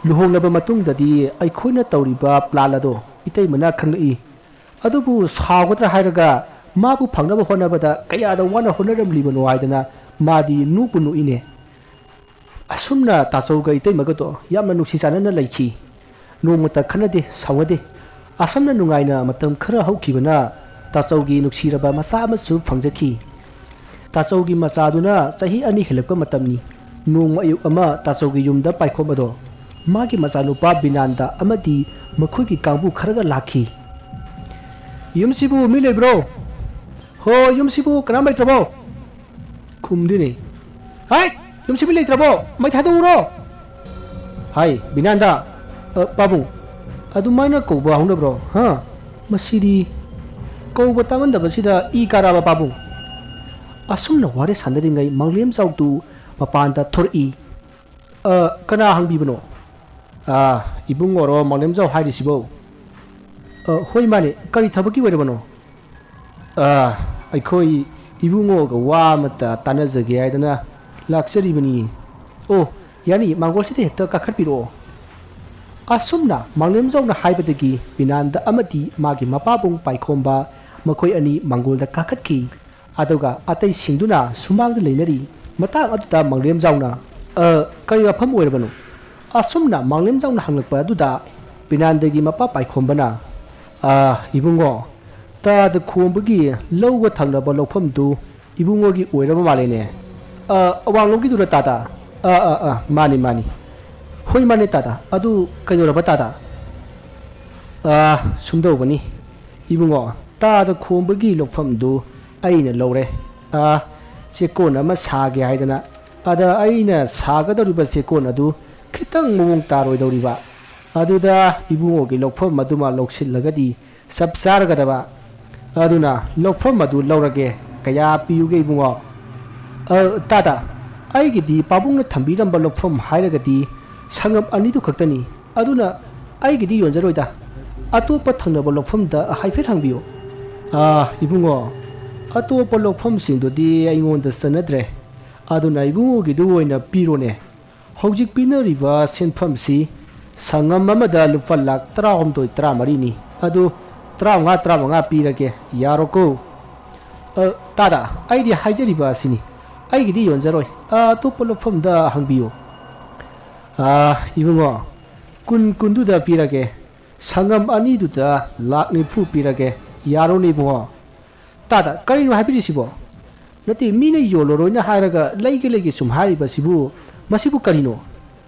ꯂꯨꯍꯣꯡꯂꯕ ꯃꯇꯨꯡꯗꯗꯤ ꯑꯩꯈꯣꯏꯅ ꯇꯧꯔꯤꯕ plan ꯑꯗꯣ ꯏꯇꯩꯃꯅ ꯈꯪꯂꯛꯏ꯫ ꯑꯗꯨꯕꯨ ꯁꯥꯎꯒꯗ꯭ꯔꯥ ꯍꯥꯏꯔꯒ ꯃꯥꯕꯨ ꯐꯪꯅꯕ ꯍꯣꯠꯅꯕꯗ ꯀꯌꯥꯗ ꯋꯥꯅ ꯍꯣꯠꯅꯔꯝꯂꯤꯕꯅꯣ ꯍꯥꯏꯗꯅ ꯃꯥꯗꯤ ꯅꯣꯛꯄꯨ ꯅꯣꯛꯏꯅꯦ꯫ ꯑꯁꯨꯝꯅ ꯇꯥꯆꯧꯒ ꯏꯇꯩꯃꯒꯗꯣ ꯌꯥꯝꯅ ꯅꯨꯡꯁꯤ ꯆꯥꯟꯅꯅ ꯂꯩꯈꯤ꯫ ꯅꯣꯡꯃꯇ ꯈꯠꯅꯗꯦ, ꯁꯥꯎꯅꯗꯦ꯫ ꯑꯁꯨꯝꯅ ꯅꯨꯡꯉꯥꯏꯅ ꯃꯇꯝ ꯈꯔ ꯍꯧꯈꯤꯕꯅ ꯇꯥꯆꯧꯒꯤ ꯅꯨꯡꯁꯤꯔꯕ ꯃꯆꯥ ꯑꯃꯁꯨ ꯐꯪꯖꯈꯤ꯫ ꯇꯥꯆꯧꯒꯤ ꯃꯆꯥꯗꯨꯅ ꯆꯍꯤ ꯑꯅꯤ ꯍꯦꯜꯂꯛꯄ ꯃꯇꯝꯅꯤ꯫ ꯅꯣꯡꯃ ꯑꯌꯨꯛ ꯑꯃ ꯇꯥꯆꯧꯒꯤ ꯌꯨꯝꯗ ꯄꯥꯏꯈꯣꯝꯕꯗꯣ ꯃꯥꯒꯤ ꯃꯆꯥꯅꯨꯄꯥ ꯕꯤꯅꯥꯟꯗ ꯑꯃꯗꯤ ꯃꯈꯣꯏꯒꯤ ꯀꯥꯡꯕꯨ ꯈꯔꯒ ꯂꯥꯛꯈꯤ꯫ "ꯌꯨꯝꯁꯤꯕꯨ ꯃꯤ ꯂꯩꯕ꯭ꯔꯣ? ꯍꯣ, ꯌꯨꯝꯁꯤꯕꯨ ꯀꯅꯥꯝ ꯂꯩꯇ꯭ꯔꯕꯣ?" ꯈꯨꯝꯗꯣꯏꯅꯦ꯫ "ꯍꯥꯏ, ꯌꯨꯝꯁꯤꯕꯨ ꯂꯩꯇ꯭ꯔꯕꯣ? ꯃꯩ ꯊꯥꯗꯣꯛꯎꯔꯣ?" "ꯍꯥꯏ, ꯕꯤꯅꯥꯟꯗ, ꯑ, ꯄꯥꯕꯨꯡ, ꯑꯗꯨꯃꯥꯏꯅ ꯀꯧꯕ ꯍꯧꯅꯕ꯭ꯔꯣ? ꯍꯥ? ꯃꯁꯤꯗꯤ ꯀꯧꯕ ꯇꯥꯃꯟꯗꯕꯁꯤꯗ ꯏ ꯀꯥꯔꯛꯑꯕ ꯄꯥꯕꯨꯡ"꯫ ꯑꯁꯨꯝꯅ ꯋꯥꯔꯤ ꯁꯥꯟꯅꯔꯤꯉꯩ ꯃꯥꯡꯂꯦꯝꯖꯥꯎꯗꯨ ꯃꯄꯥꯟꯗ ꯊꯣꯔꯛꯏ꯫ "ꯑ, ꯀꯅꯥ ꯍꯪꯕꯤꯕꯅꯣ?" "ꯑ, ꯏꯕꯨꯡꯉꯣꯔꯣ ꯃꯥꯡꯂꯦꯝꯖꯥꯎ ꯍꯥꯏꯔꯤꯁꯤꯕꯣ?" "ꯑ, ꯍꯣꯏ, ꯃꯥꯅꯦ꯫ ꯀꯔꯤ ꯊꯕꯛꯀꯤ ꯑꯣꯏꯔꯕꯅꯣ?" "ꯑ, ꯑꯩꯈꯣꯏ ꯏꯕꯨꯡꯉꯣꯒ ꯋꯥ ꯑꯃꯇ ꯇꯥꯟꯅꯖꯒꯦ ꯍꯥꯏꯗꯅ ꯂꯥꯛꯆꯔꯤꯕꯅꯤ"꯫ "ꯑꯣ, ꯌꯥꯅꯤ, ꯃꯥꯡꯒꯣꯜꯁꯤꯗ ꯍꯦꯛꯇ ꯀꯥꯈꯠꯄꯤꯔꯛꯑꯣ"꯫ ꯑꯁꯨꯝꯅ ꯃꯥꯡꯂꯦꯝꯖꯥꯎꯅ ꯍꯥꯏꯕꯗꯒꯤ ꯕꯤꯅꯥꯟꯗ ꯑꯃꯗꯤ ꯃꯥꯒꯤ ꯃꯄꯥꯕꯨꯡ ꯄꯥꯏꯈꯣꯝꯕ ꯃꯈꯣꯏ ꯑꯅꯤ ꯃꯥꯡꯒꯣꯜꯗ ꯀꯥꯈꯠꯈꯤ꯫ ꯑꯗꯨꯒ ꯑꯇꯩꯁꯤꯡꯗꯨꯅ ꯁꯨꯃꯥꯡꯗ ꯂꯩꯅꯔꯤ꯫ ꯃꯇꯥꯡ ꯑꯗꯨꯗ ꯃꯥꯡꯂꯦꯝꯖꯥꯎꯅ, "ꯑ, ꯀꯔꯤ ꯃꯐꯝ ꯑꯣꯏꯔꯕꯅꯣ?" ꯑꯁꯨꯝꯅ ꯃꯥꯡꯂꯦꯝꯖꯥꯎꯅ ꯍꯪꯂꯛꯄ ꯑꯗꯨꯗ ꯕꯤꯅꯥꯟꯗꯒꯤ ꯃꯄꯥ ꯄꯥꯏꯈꯣꯝꯕꯅ, "ꯑꯥ, ꯏꯕꯨꯡꯉꯣ, ꯇꯥꯗ ꯈꯣꯝꯕꯒꯤ ꯂꯧꯒ ꯊꯪꯅꯕ ꯂꯧꯐꯝꯗꯨ ꯏꯕꯨꯡꯉꯣꯒꯤ ꯑꯣꯏꯔꯕ ꯃꯥꯜꯂꯦꯅꯦ꯫ ꯑꯥ, ꯑꯋꯥꯡꯂꯣꯝꯒꯤꯗꯨꯔ ꯇꯥꯗ?" "ꯑꯥ, ꯑꯥ, ꯑꯥ, ꯃꯥꯅꯤ, ꯃꯥꯅꯤ꯫ ꯍꯣꯏ, ꯃꯥꯅꯦ ꯇꯥꯗ꯫ ꯑꯗꯨ ꯀꯩꯗꯧꯔꯕ ꯇꯥꯗ?" "ꯑꯥ, ꯁꯨꯝꯗꯧꯕꯅꯤ, ꯏꯕꯨꯡꯉꯣ, ꯇꯥꯗ ꯈꯣꯝꯕꯒꯤ ꯂꯧꯐꯝꯗꯨ ꯑꯩꯅ ꯂꯧꯔꯦ꯫ ꯑꯥ, ꯆꯦꯛꯀꯣꯟ ꯑꯃ ꯁꯥꯒꯦ ꯍꯥꯏꯗꯅ꯫ ꯑꯗ ꯑꯩꯅ ꯁꯥꯒꯗꯧꯔꯤꯕ ꯆꯦꯛꯀꯣꯟ ꯑꯗꯨ ꯈꯤꯇꯪ ꯃꯑꯣꯡ ꯇꯥꯔꯣꯏꯗꯧꯔꯤꯕ꯫ ꯑꯗꯨꯗ ꯏꯕꯨꯡꯉꯣꯒꯤ ꯂꯧꯐꯝ ꯑꯗꯨꯃ ꯂꯧꯁꯤꯜꯂꯒꯗꯤ ꯆꯞ ꯆꯥꯔꯒꯗꯕ꯫ ꯑꯗꯨꯅ ꯂꯧꯐꯝ ꯑꯗꯨ ꯂꯧꯔꯒꯦ꯫ ꯀꯌꯥ ꯄꯤꯌꯨꯒꯦ ꯏꯕꯨꯡꯉꯣ?" "ꯑ, ꯇꯥꯗ, ꯑꯩꯒꯤꯗꯤ ꯄꯥꯕꯨꯡꯅ ꯊꯝꯕꯤꯔꯝꯕ ꯂꯧꯐꯝ ꯍꯥꯏꯔꯒꯗꯤ ꯁꯪꯉꯝ ꯑꯅꯤꯗꯨ ꯈꯛꯇꯅꯤ꯫ ꯑꯗꯨꯅ ꯑꯩꯒꯤꯗꯤ ꯌꯣꯟꯖꯔꯣꯏꯗ꯫ ꯑꯇꯣꯞꯄ ꯊꯪꯅꯕ ꯂꯧꯐꯝꯗ ꯍꯥꯏꯐꯦꯠ ꯍꯪꯕꯤꯌꯨ꯫" "ꯑꯥ, ꯏꯕꯨꯡꯉꯣ, ꯑꯇꯣꯞꯄ ꯂꯧꯐꯝꯁꯤꯡꯗꯨꯗꯤ ꯑꯩꯉꯣꯟꯗ ꯆꯠꯅꯗ꯭ꯔꯦ꯫ ꯑꯗꯨꯅ ꯏꯕꯨꯡꯉꯣꯒꯤꯗꯨ ꯑꯣꯏꯅ ꯄꯤꯔꯣꯅꯦ꯫ ꯍꯧꯖꯤꯛ ꯄꯤꯅꯔꯤꯕ ꯁꯦꯟꯐꯝꯁꯤ ꯁꯪꯉꯝ ꯑꯃꯗ ꯂꯨꯄꯥ ꯂꯥꯈ ꯇꯔꯥꯍꯨꯝꯗꯣꯏ, ꯇꯔꯥꯃꯔꯤꯅꯤ꯫ ꯑꯗꯨ ꯇꯔꯥꯃꯉꯥ, ꯇꯔꯥꯃꯉꯥ ꯄꯤꯔꯒꯦ, ꯌꯥꯔꯣꯀꯣ?" "ꯑ, ꯇꯥꯗ, ꯑꯩꯗꯤ ꯍꯥꯏꯖꯔꯤꯕ ꯑꯁꯤꯅꯤ, ꯑꯩꯒꯤꯗꯤ ꯌꯣꯟꯖꯔꯣꯏ꯫ ꯑ, ꯑꯇꯣꯞꯄ ꯂꯧꯐꯝꯗ ꯍꯪꯕꯤꯌꯨ꯫" "ꯑ, ꯏꯕꯨꯡꯉꯣ, ꯀꯨꯟ ꯀꯨꯟꯗꯨꯗ ꯄꯤꯔꯒꯦ꯫ ꯁꯪꯉꯝ ꯑꯅꯤꯗꯨꯗ ꯂꯥꯈ ꯅꯤꯐꯨ ꯄꯤꯔꯒꯦ꯫ ꯌꯥꯔꯣꯅꯦ ꯏꯕꯨꯡꯉꯣ?" "ꯇꯥꯗ, ꯀꯔꯤꯅꯣ ꯍꯥꯏꯕꯤꯔꯤꯁꯤꯕꯣ? ꯅꯠꯇꯦ, ꯃꯤꯅ ꯌꯣꯜꯂꯔꯣꯏꯅ ꯍꯥꯏꯔꯒ ꯂꯩꯒꯦ ꯂꯩꯒꯦ ꯁꯨꯝ ꯍꯥꯏꯔꯤꯕꯁꯤꯕꯨ, ꯃꯁꯤꯕꯨ ꯀꯔꯤꯅꯣ?"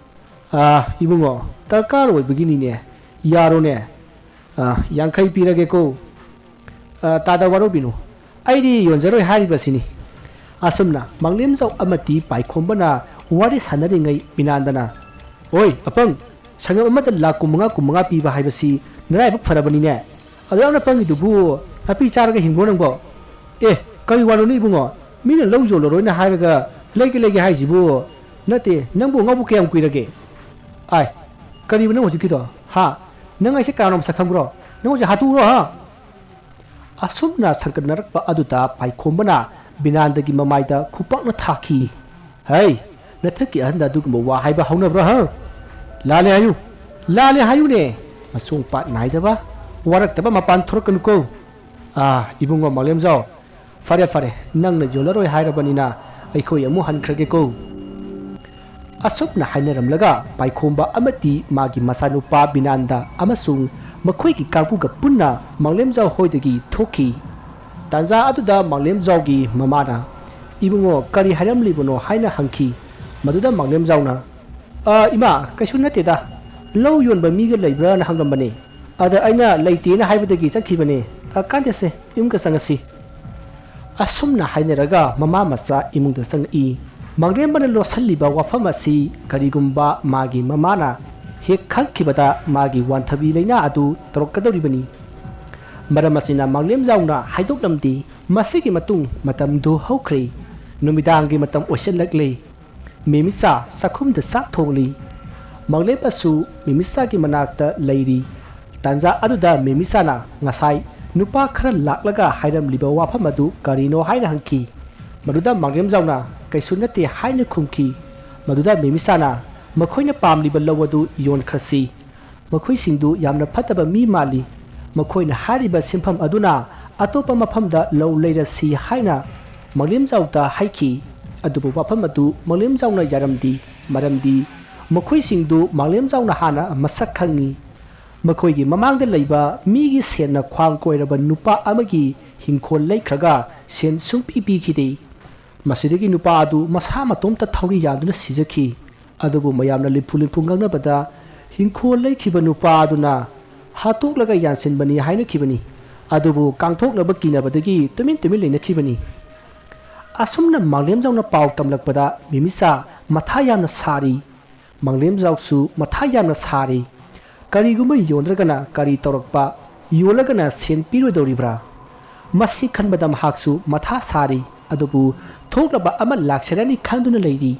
"ꯑꯥ, ꯏꯕꯨꯡꯉꯣ, ꯗꯔꯀꯥꯔ ꯑꯣꯏꯕꯒꯤꯅꯤꯅꯦ꯫ ꯌꯥꯔꯣꯅꯦ?" "ꯑꯥ, ꯌꯥꯡꯈꯩ ꯄꯤꯔꯒꯦꯀꯣ꯫" "ꯑꯥ, ꯇꯥꯗ, ꯋꯥꯔꯧꯕꯤꯅꯨ, ꯑꯩꯗꯤ ꯌꯣꯟꯖꯔꯣꯏ ꯍꯥꯏꯔꯤꯕꯁꯤꯅꯤ꯫" ꯑꯁꯨꯝꯅ ꯃꯥꯡꯂꯦꯝꯖꯥꯎ ꯑꯃꯗꯤ ꯄꯥꯏꯈꯣꯝꯕꯅ ꯋꯥꯔꯤ ꯁꯥꯟꯅꯔꯤꯉꯩ ꯕꯤꯅꯥꯟꯗꯅ, "ꯑꯣꯏ ꯑꯄꯪ, ꯁꯪꯉꯝ ꯑꯃꯗ ꯂꯥꯈ ꯀꯨꯟꯃꯉꯥ, ꯀꯨꯟꯃꯉꯥ ꯄꯤꯕ ꯍꯥꯏꯕꯁꯤ ꯅꯔꯥꯏꯕꯛ ꯐꯔꯕꯅꯤꯅꯦ꯫ ꯑꯗꯨ ꯌꯥꯝꯅ ꯄꯪꯉꯤꯗꯨꯕꯨ ꯅꯥꯄꯤ ꯆꯥꯔꯒ ꯍꯤꯡꯕ꯭ꯔꯣ ꯅꯪꯕꯣ?" "ꯑꯦ, ꯀꯔꯤ ꯋꯥꯅꯣꯅꯦ ꯏꯕꯨꯡꯉꯣ? ꯃꯤꯅ ꯂꯧ ꯌꯣꯜꯂꯔꯣꯏꯅ ꯍꯥꯏꯔꯒ ꯂꯩꯒꯦ ꯂꯩꯒꯦ ꯍꯥꯏꯁꯤꯕꯨ? ꯅꯠꯇꯦ, ꯅꯪꯕꯨ ꯉꯥꯎꯕ ꯀꯌꯥꯝ ꯀꯨꯏꯔꯒꯦ?" "ꯑꯥꯏ, ꯀꯔꯤꯕ ꯅꯪ ꯍꯧꯖꯤꯛꯀꯤꯗꯣ? ꯍꯥ? ꯅꯪ ꯑꯩꯁꯦ ꯀꯅꯥꯅꯣ ꯃꯁꯛ ꯈꯪꯕ꯭ꯔꯣ? ꯅꯪ ꯍꯧꯖꯤꯛ ꯍꯥꯠꯇꯣꯛꯎꯔꯣ, ꯍꯥ?" ꯑꯁꯨꯝꯅ ꯁꯟꯒꯠꯅꯔꯛꯄ ꯑꯗꯨꯗ ꯄꯥꯏꯈꯣꯝꯕꯅ ꯕꯤꯅꯥꯟꯗꯒꯤ ꯃꯃꯥꯏꯗ ꯈꯨꯄꯥꯛꯅ ꯊꯥꯈꯤ꯫ "ꯍꯩ, ꯅꯊꯛꯀꯤ ꯑꯍꯟꯗ ꯑꯗꯨꯒꯨꯝꯕ ꯋꯥ ꯍꯥꯏꯕ ꯍꯧꯅꯕ꯭ꯔꯣ, ꯍꯥ? ꯂꯥꯜꯂꯦ ꯍꯥꯏꯌꯨ, ꯂꯥꯜꯂꯦ ꯍꯥꯏꯌꯨꯅꯦ꯫ ꯃꯁꯣꯡ ꯄꯥꯠ ꯅꯥꯏꯗꯕ, ꯋꯥꯔꯛꯇꯕ ꯃꯄꯥꯟ ꯊꯣꯔꯛꯀꯅꯨꯀꯣ꯫ ꯑꯥ, ꯏꯕꯨꯡꯉꯣ ꯃꯥꯂꯦꯝꯖꯥꯎ, ꯐꯔꯦ, ꯐꯔꯦ, ꯅꯪꯅ ꯌꯣꯜꯂꯔꯣꯏ ꯍꯥꯏꯔꯕꯅꯤꯅ ꯑꯩꯈꯣꯏ ꯑꯃꯨꯛ ꯍꯟꯈ꯭ꯔꯒꯦꯀꯣ꯫" ꯑꯁꯨꯝꯅ ꯍꯥꯏꯅꯔꯝꯂꯒ ꯄꯥꯏꯈꯣꯝꯕ ꯑꯃꯗꯤ ꯃꯥꯒꯤ ꯃꯆꯥꯅꯨꯄꯥ ꯕꯤꯅꯥꯟꯗ ꯑꯃꯁꯨꯡ ꯃꯈꯣꯏꯒꯤ ꯀꯥꯡꯕꯨꯒ ꯄꯨꯟꯅ ꯃꯥꯡꯂꯦꯝꯖꯥꯎ ꯍꯣꯏꯗꯒꯤ ꯊꯣꯛꯈꯤ꯫ ꯇꯥꯟꯖꯥ ꯑꯗꯨꯗ ꯃꯥꯡꯂꯦꯝꯖꯥꯎꯒꯤ ꯃꯃꯥꯅ, "ꯏꯕꯨꯡꯉꯣ, ꯀꯔꯤ ꯍꯥꯏꯔꯝꯂꯤꯕꯅꯣ?" ꯍꯥꯏꯅ ꯍꯪꯈꯤ꯫ ꯃꯗꯨꯗ ꯃꯥꯡꯂꯦꯝꯖꯥꯎꯅ, "ꯑ, ꯏꯃꯥ, ꯀꯩꯁꯨ ꯅꯠꯇꯦꯗ, ꯂꯧ ꯌꯣꯟꯕ ꯃꯤꯒ ꯂꯩꯕ꯭ꯔꯥꯅ ꯍꯪꯂꯝꯕꯅꯦ꯫ ꯑꯗ ꯑꯩꯅ ꯂꯩꯇꯦꯅ ꯍꯥꯏꯕꯗꯒꯤ ꯆꯠꯈꯤꯕꯅꯦ꯫ ꯑ, ꯀꯥꯟꯗꯦꯁꯦ, ꯌꯨꯝꯒ ꯆꯪꯉꯁꯤ꯫" ꯑꯁꯨꯝꯅ ꯍꯥꯏꯅꯔꯒ ꯃꯃꯥ ꯃꯆꯥ ꯏꯃꯨꯡꯗ ꯆꯪꯉꯛꯏ꯫ ꯃꯥꯡꯂꯦꯝꯕꯅ ꯂꯣꯠꯁꯤꯜꯂꯤꯕ ꯋꯥꯐꯝ ꯑꯁꯤ ꯀꯔꯤꯒꯨꯝꯕ ꯃꯥꯒꯤ ꯃꯃꯥꯅ ꯍꯦꯛ ꯈꯪꯈꯤꯕꯗ ꯃꯥꯒꯤ ꯋꯥꯟꯊꯕꯤ ꯂꯩꯅꯥ ꯑꯗꯨ ꯇꯧꯔꯛꯀꯗꯧꯔꯤꯕꯅꯤ꯫ ꯃꯔꯝ ꯑꯁꯤꯅ ꯃꯥꯡꯂꯦꯝꯖꯥꯎꯅ ꯍꯥꯏꯗꯣꯛꯂꯝꯗꯦ꯫ ꯃꯁꯤꯒꯤ ꯃꯇꯨꯡ ꯃꯇꯝꯗꯨ ꯍꯧꯈ꯭ꯔꯦ꯫ ꯅꯨꯃꯤꯗꯥꯡꯒꯤ ꯃꯇꯝ ꯑꯣꯏꯁꯤꯜꯂꯛꯂꯦ꯫ ꯃꯦꯃꯤꯆꯥ ꯆꯥꯛꯈꯨꯝꯗ ꯆꯥꯛ ꯊꯣꯡꯂꯤ꯫ ꯃꯥꯡꯂꯦꯝꯕꯁꯨ ꯃꯦꯃꯤꯆꯥꯒꯤ ꯃꯅꯥꯛꯇ ꯂꯩꯔꯤ꯫ ꯇꯥꯟꯖꯥ ꯑꯗꯨꯗ ꯃꯦꯃꯤꯆꯥꯅ ꯉꯁꯥꯏ ꯅꯨꯄꯥ ꯈꯔ ꯂꯥꯛꯂꯒ ꯍꯥꯏꯔꯝꯂꯤꯕ ꯋꯥꯐꯝ ꯑꯗꯨ ꯀꯔꯤꯅꯣ ꯍꯥꯏꯅ ꯍꯪꯈꯤ꯫ ꯃꯗꯨꯗ ꯃꯥꯡꯂꯦꯝꯖꯥꯎꯅ "ꯀꯩꯁꯨ ꯅꯠꯇꯦ" ꯍꯥꯏꯅ ꯈꯨꯝꯈꯤ꯫ ꯃꯗꯨꯗ ꯃꯦꯃꯤꯆꯥꯅ, "ꯃꯈꯣꯏꯅ ꯄꯥꯝꯂꯤꯕ ꯂꯧ ꯑꯗꯨ ꯌꯣꯟꯈ꯭ꯔꯁꯤ꯫ ꯃꯈꯣꯏꯁꯤꯡꯗꯨ ꯌꯥꯝꯅ ꯐꯠꯇꯕ ꯃꯤ ꯃꯥꯜꯂꯤ꯫ ꯃꯈꯣꯏꯅ ꯍꯥꯏꯔꯤꯕ ꯁꯦꯟꯐꯝ ꯑꯗꯨꯅ ꯑꯇꯣꯞꯄ ꯃꯐꯝꯗ ꯂꯧ ꯂꯩꯔꯁꯤ" ꯍꯥꯏꯅ ꯃꯥꯡꯂꯦꯝꯖꯥꯎꯗ ꯍꯥꯏꯈꯤ꯫ ꯑꯗꯨꯕꯨ ꯋꯥꯐꯝ ꯑꯗꯨ ꯃꯥꯡꯂꯦꯝꯖꯥꯎꯅ ꯌꯥꯔꯝꯗꯦ, ꯃꯔꯝꯗꯤ ꯃꯈꯣꯏꯁꯤꯡꯗꯨ ꯃꯥꯡꯂꯦꯝꯖꯥꯎꯅ ꯍꯥꯟꯅ ꯃꯁꯛ ꯈꯪꯏ꯫ ꯃꯈꯣꯏꯒꯤ ꯃꯃꯥꯡꯗ ꯂꯩꯕ ꯃꯤꯒꯤ ꯁꯦꯟꯅ ꯈ꯭ꯋꯥꯡ ꯀꯣꯏꯔꯕ ꯅꯨꯄꯥ ꯑꯃꯒꯤ ꯍꯤꯡꯈꯣꯜ ꯂꯩꯈ꯭ꯔꯒ ꯁꯦꯟ ꯁꯨꯡꯄꯤ ꯄꯤꯈꯤꯗꯦ꯫ ꯃꯁꯤꯗꯒꯤ ꯅꯨꯄꯥ ꯑꯗꯨ ꯃꯁꯥ ꯃꯇꯣꯝꯇ ꯊꯧꯔꯤ ꯌꯥꯟꯗꯨꯅ ꯁꯤꯖꯈꯤ꯫ ꯑꯗꯨꯕꯨ ꯃꯌꯥꯝꯅ ꯂꯤꯝꯐꯨ ꯂꯤꯝꯐꯨ ꯉꯥꯡꯅꯕꯗ ꯍꯤꯡꯈꯣꯜ ꯂꯩꯈꯤꯕ ꯅꯨꯄꯥ ꯑꯗꯨꯅ ꯍꯥꯠꯇꯣꯛꯂꯒ ꯌꯥꯟꯁꯤꯟꯕꯅꯤ ꯍꯥꯏꯅꯈꯤꯕꯅꯤ꯫ ꯑꯗꯨꯕꯨ ꯀꯥꯡꯊꯣꯛꯅꯕ ꯀꯤꯅꯕꯗꯒꯤ ꯇꯨꯃꯤꯟ ꯇꯨꯃꯤꯟ ꯂꯩꯅꯈꯤꯕꯅꯤ꯫ ꯑꯁꯨꯝꯅ ꯃꯥꯡꯂꯦꯝꯖꯥꯎꯅ ꯄꯥꯎ ꯇꯝꯂꯛꯄꯗ ꯃꯦꯃꯤꯆꯥ ꯃꯊꯥ ꯌꯥꯝꯅ ꯁꯥꯔꯤ꯫ ꯃꯥꯡꯂꯦꯝꯖꯥꯎꯁꯨ ꯃꯊꯥ ꯌꯥꯝꯅ ꯁꯥꯔꯤ꯫ ꯀꯔꯤꯒꯨꯝꯕ ꯌꯣꯟꯗ꯭ꯔꯒꯅ ꯀꯔꯤ ꯇꯧꯔꯛꯄ? ꯌꯣꯜꯂꯒꯅ ꯁꯦꯟ ꯄꯤꯔꯣꯏꯗꯧꯔꯤꯕ꯭ꯔꯥ? ꯃꯁꯤ ꯈꯟꯕꯗ ꯃꯍꯥꯛꯁꯨ ꯃꯊꯥ ꯁꯥꯔꯤ꯫ ꯑꯗꯨꯕꯨ ꯊꯣꯛꯂꯕ ꯑꯃ ꯂꯥꯛꯆꯔꯅꯤ ꯈꯟꯗꯨꯅ ꯂꯩꯔꯤ꯫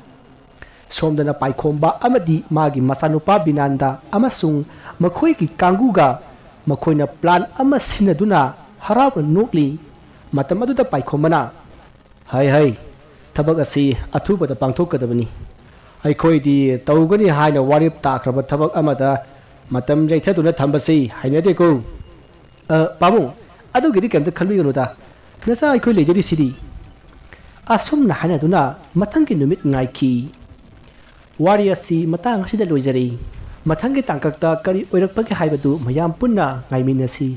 ꯁꯣꯝꯗꯅ ꯄꯥꯏꯈꯣꯝꯕ ꯑꯃꯗꯤ ꯃꯥꯒꯤ ꯃꯆꯥꯅꯨꯄꯥ ꯕꯤꯅꯥꯟꯗ ꯑꯃꯁꯨꯡ ꯃꯈꯣꯏꯒꯤ ꯀꯥꯡꯕꯨꯒ ꯃꯈꯣꯏꯅ plan ꯑꯃ ꯁꯤꯟꯅꯗꯨꯅ ꯍꯔꯥꯎꯅ ꯅꯣꯛꯂꯤ꯫ ꯃꯇꯝ ꯑꯗꯨꯗ ꯄꯥꯏꯈꯣꯝꯕꯅ, "ꯍꯩ ꯍꯩ, ꯊꯕꯛ ꯑꯁꯤ ꯑꯊꯨꯕꯗ ꯄꯥꯡꯊꯣꯛꯀꯗꯕꯅꯤ꯫ ꯑꯩꯈꯣꯏꯗꯤ ꯇꯧꯒꯅꯤ ꯍꯥꯏꯅ ꯋꯥꯔꯦꯞ ꯇꯥꯈ꯭ꯔꯕ ꯊꯕꯛ ꯑꯃꯗ ꯃꯇꯝ ꯌꯩꯊꯗꯨꯅ ꯊꯝꯕꯁꯤ ꯍꯩꯅꯗꯦꯀꯣ꯫" "ꯑ, ꯄꯥꯕꯨꯡ, ꯑꯗꯨꯒꯤꯗꯤ ꯀꯩꯝꯇ ꯈꯟꯕꯤꯒꯅꯨꯗ꯫ ꯅꯆꯥ ꯑꯩꯈꯣꯏ ꯂꯩꯖꯔꯤꯁꯤꯗꯤ꯫" ꯑꯁꯨꯝꯅ ꯍꯥꯏꯅꯗꯨꯅ ꯃꯊꯪꯒꯤ ꯅꯨꯃꯤꯠ ꯉꯥꯏꯈꯤ꯫ ꯋꯥꯔꯤ ꯑꯁꯤ ꯃꯇꯥꯡ ꯑꯁꯤꯗ ꯂꯣꯏꯖꯔꯦ꯫ ꯃꯊꯪꯒꯤ ꯇꯥꯡꯀꯛꯇ ꯀꯔꯤ ꯑꯣꯏꯔꯛꯄꯒꯦ ꯍꯥꯏꯕꯗꯨ ꯃꯌꯥꯝ ꯄꯨꯟꯅ ꯉꯥꯏꯃꯤꯟꯅꯁꯤ꯫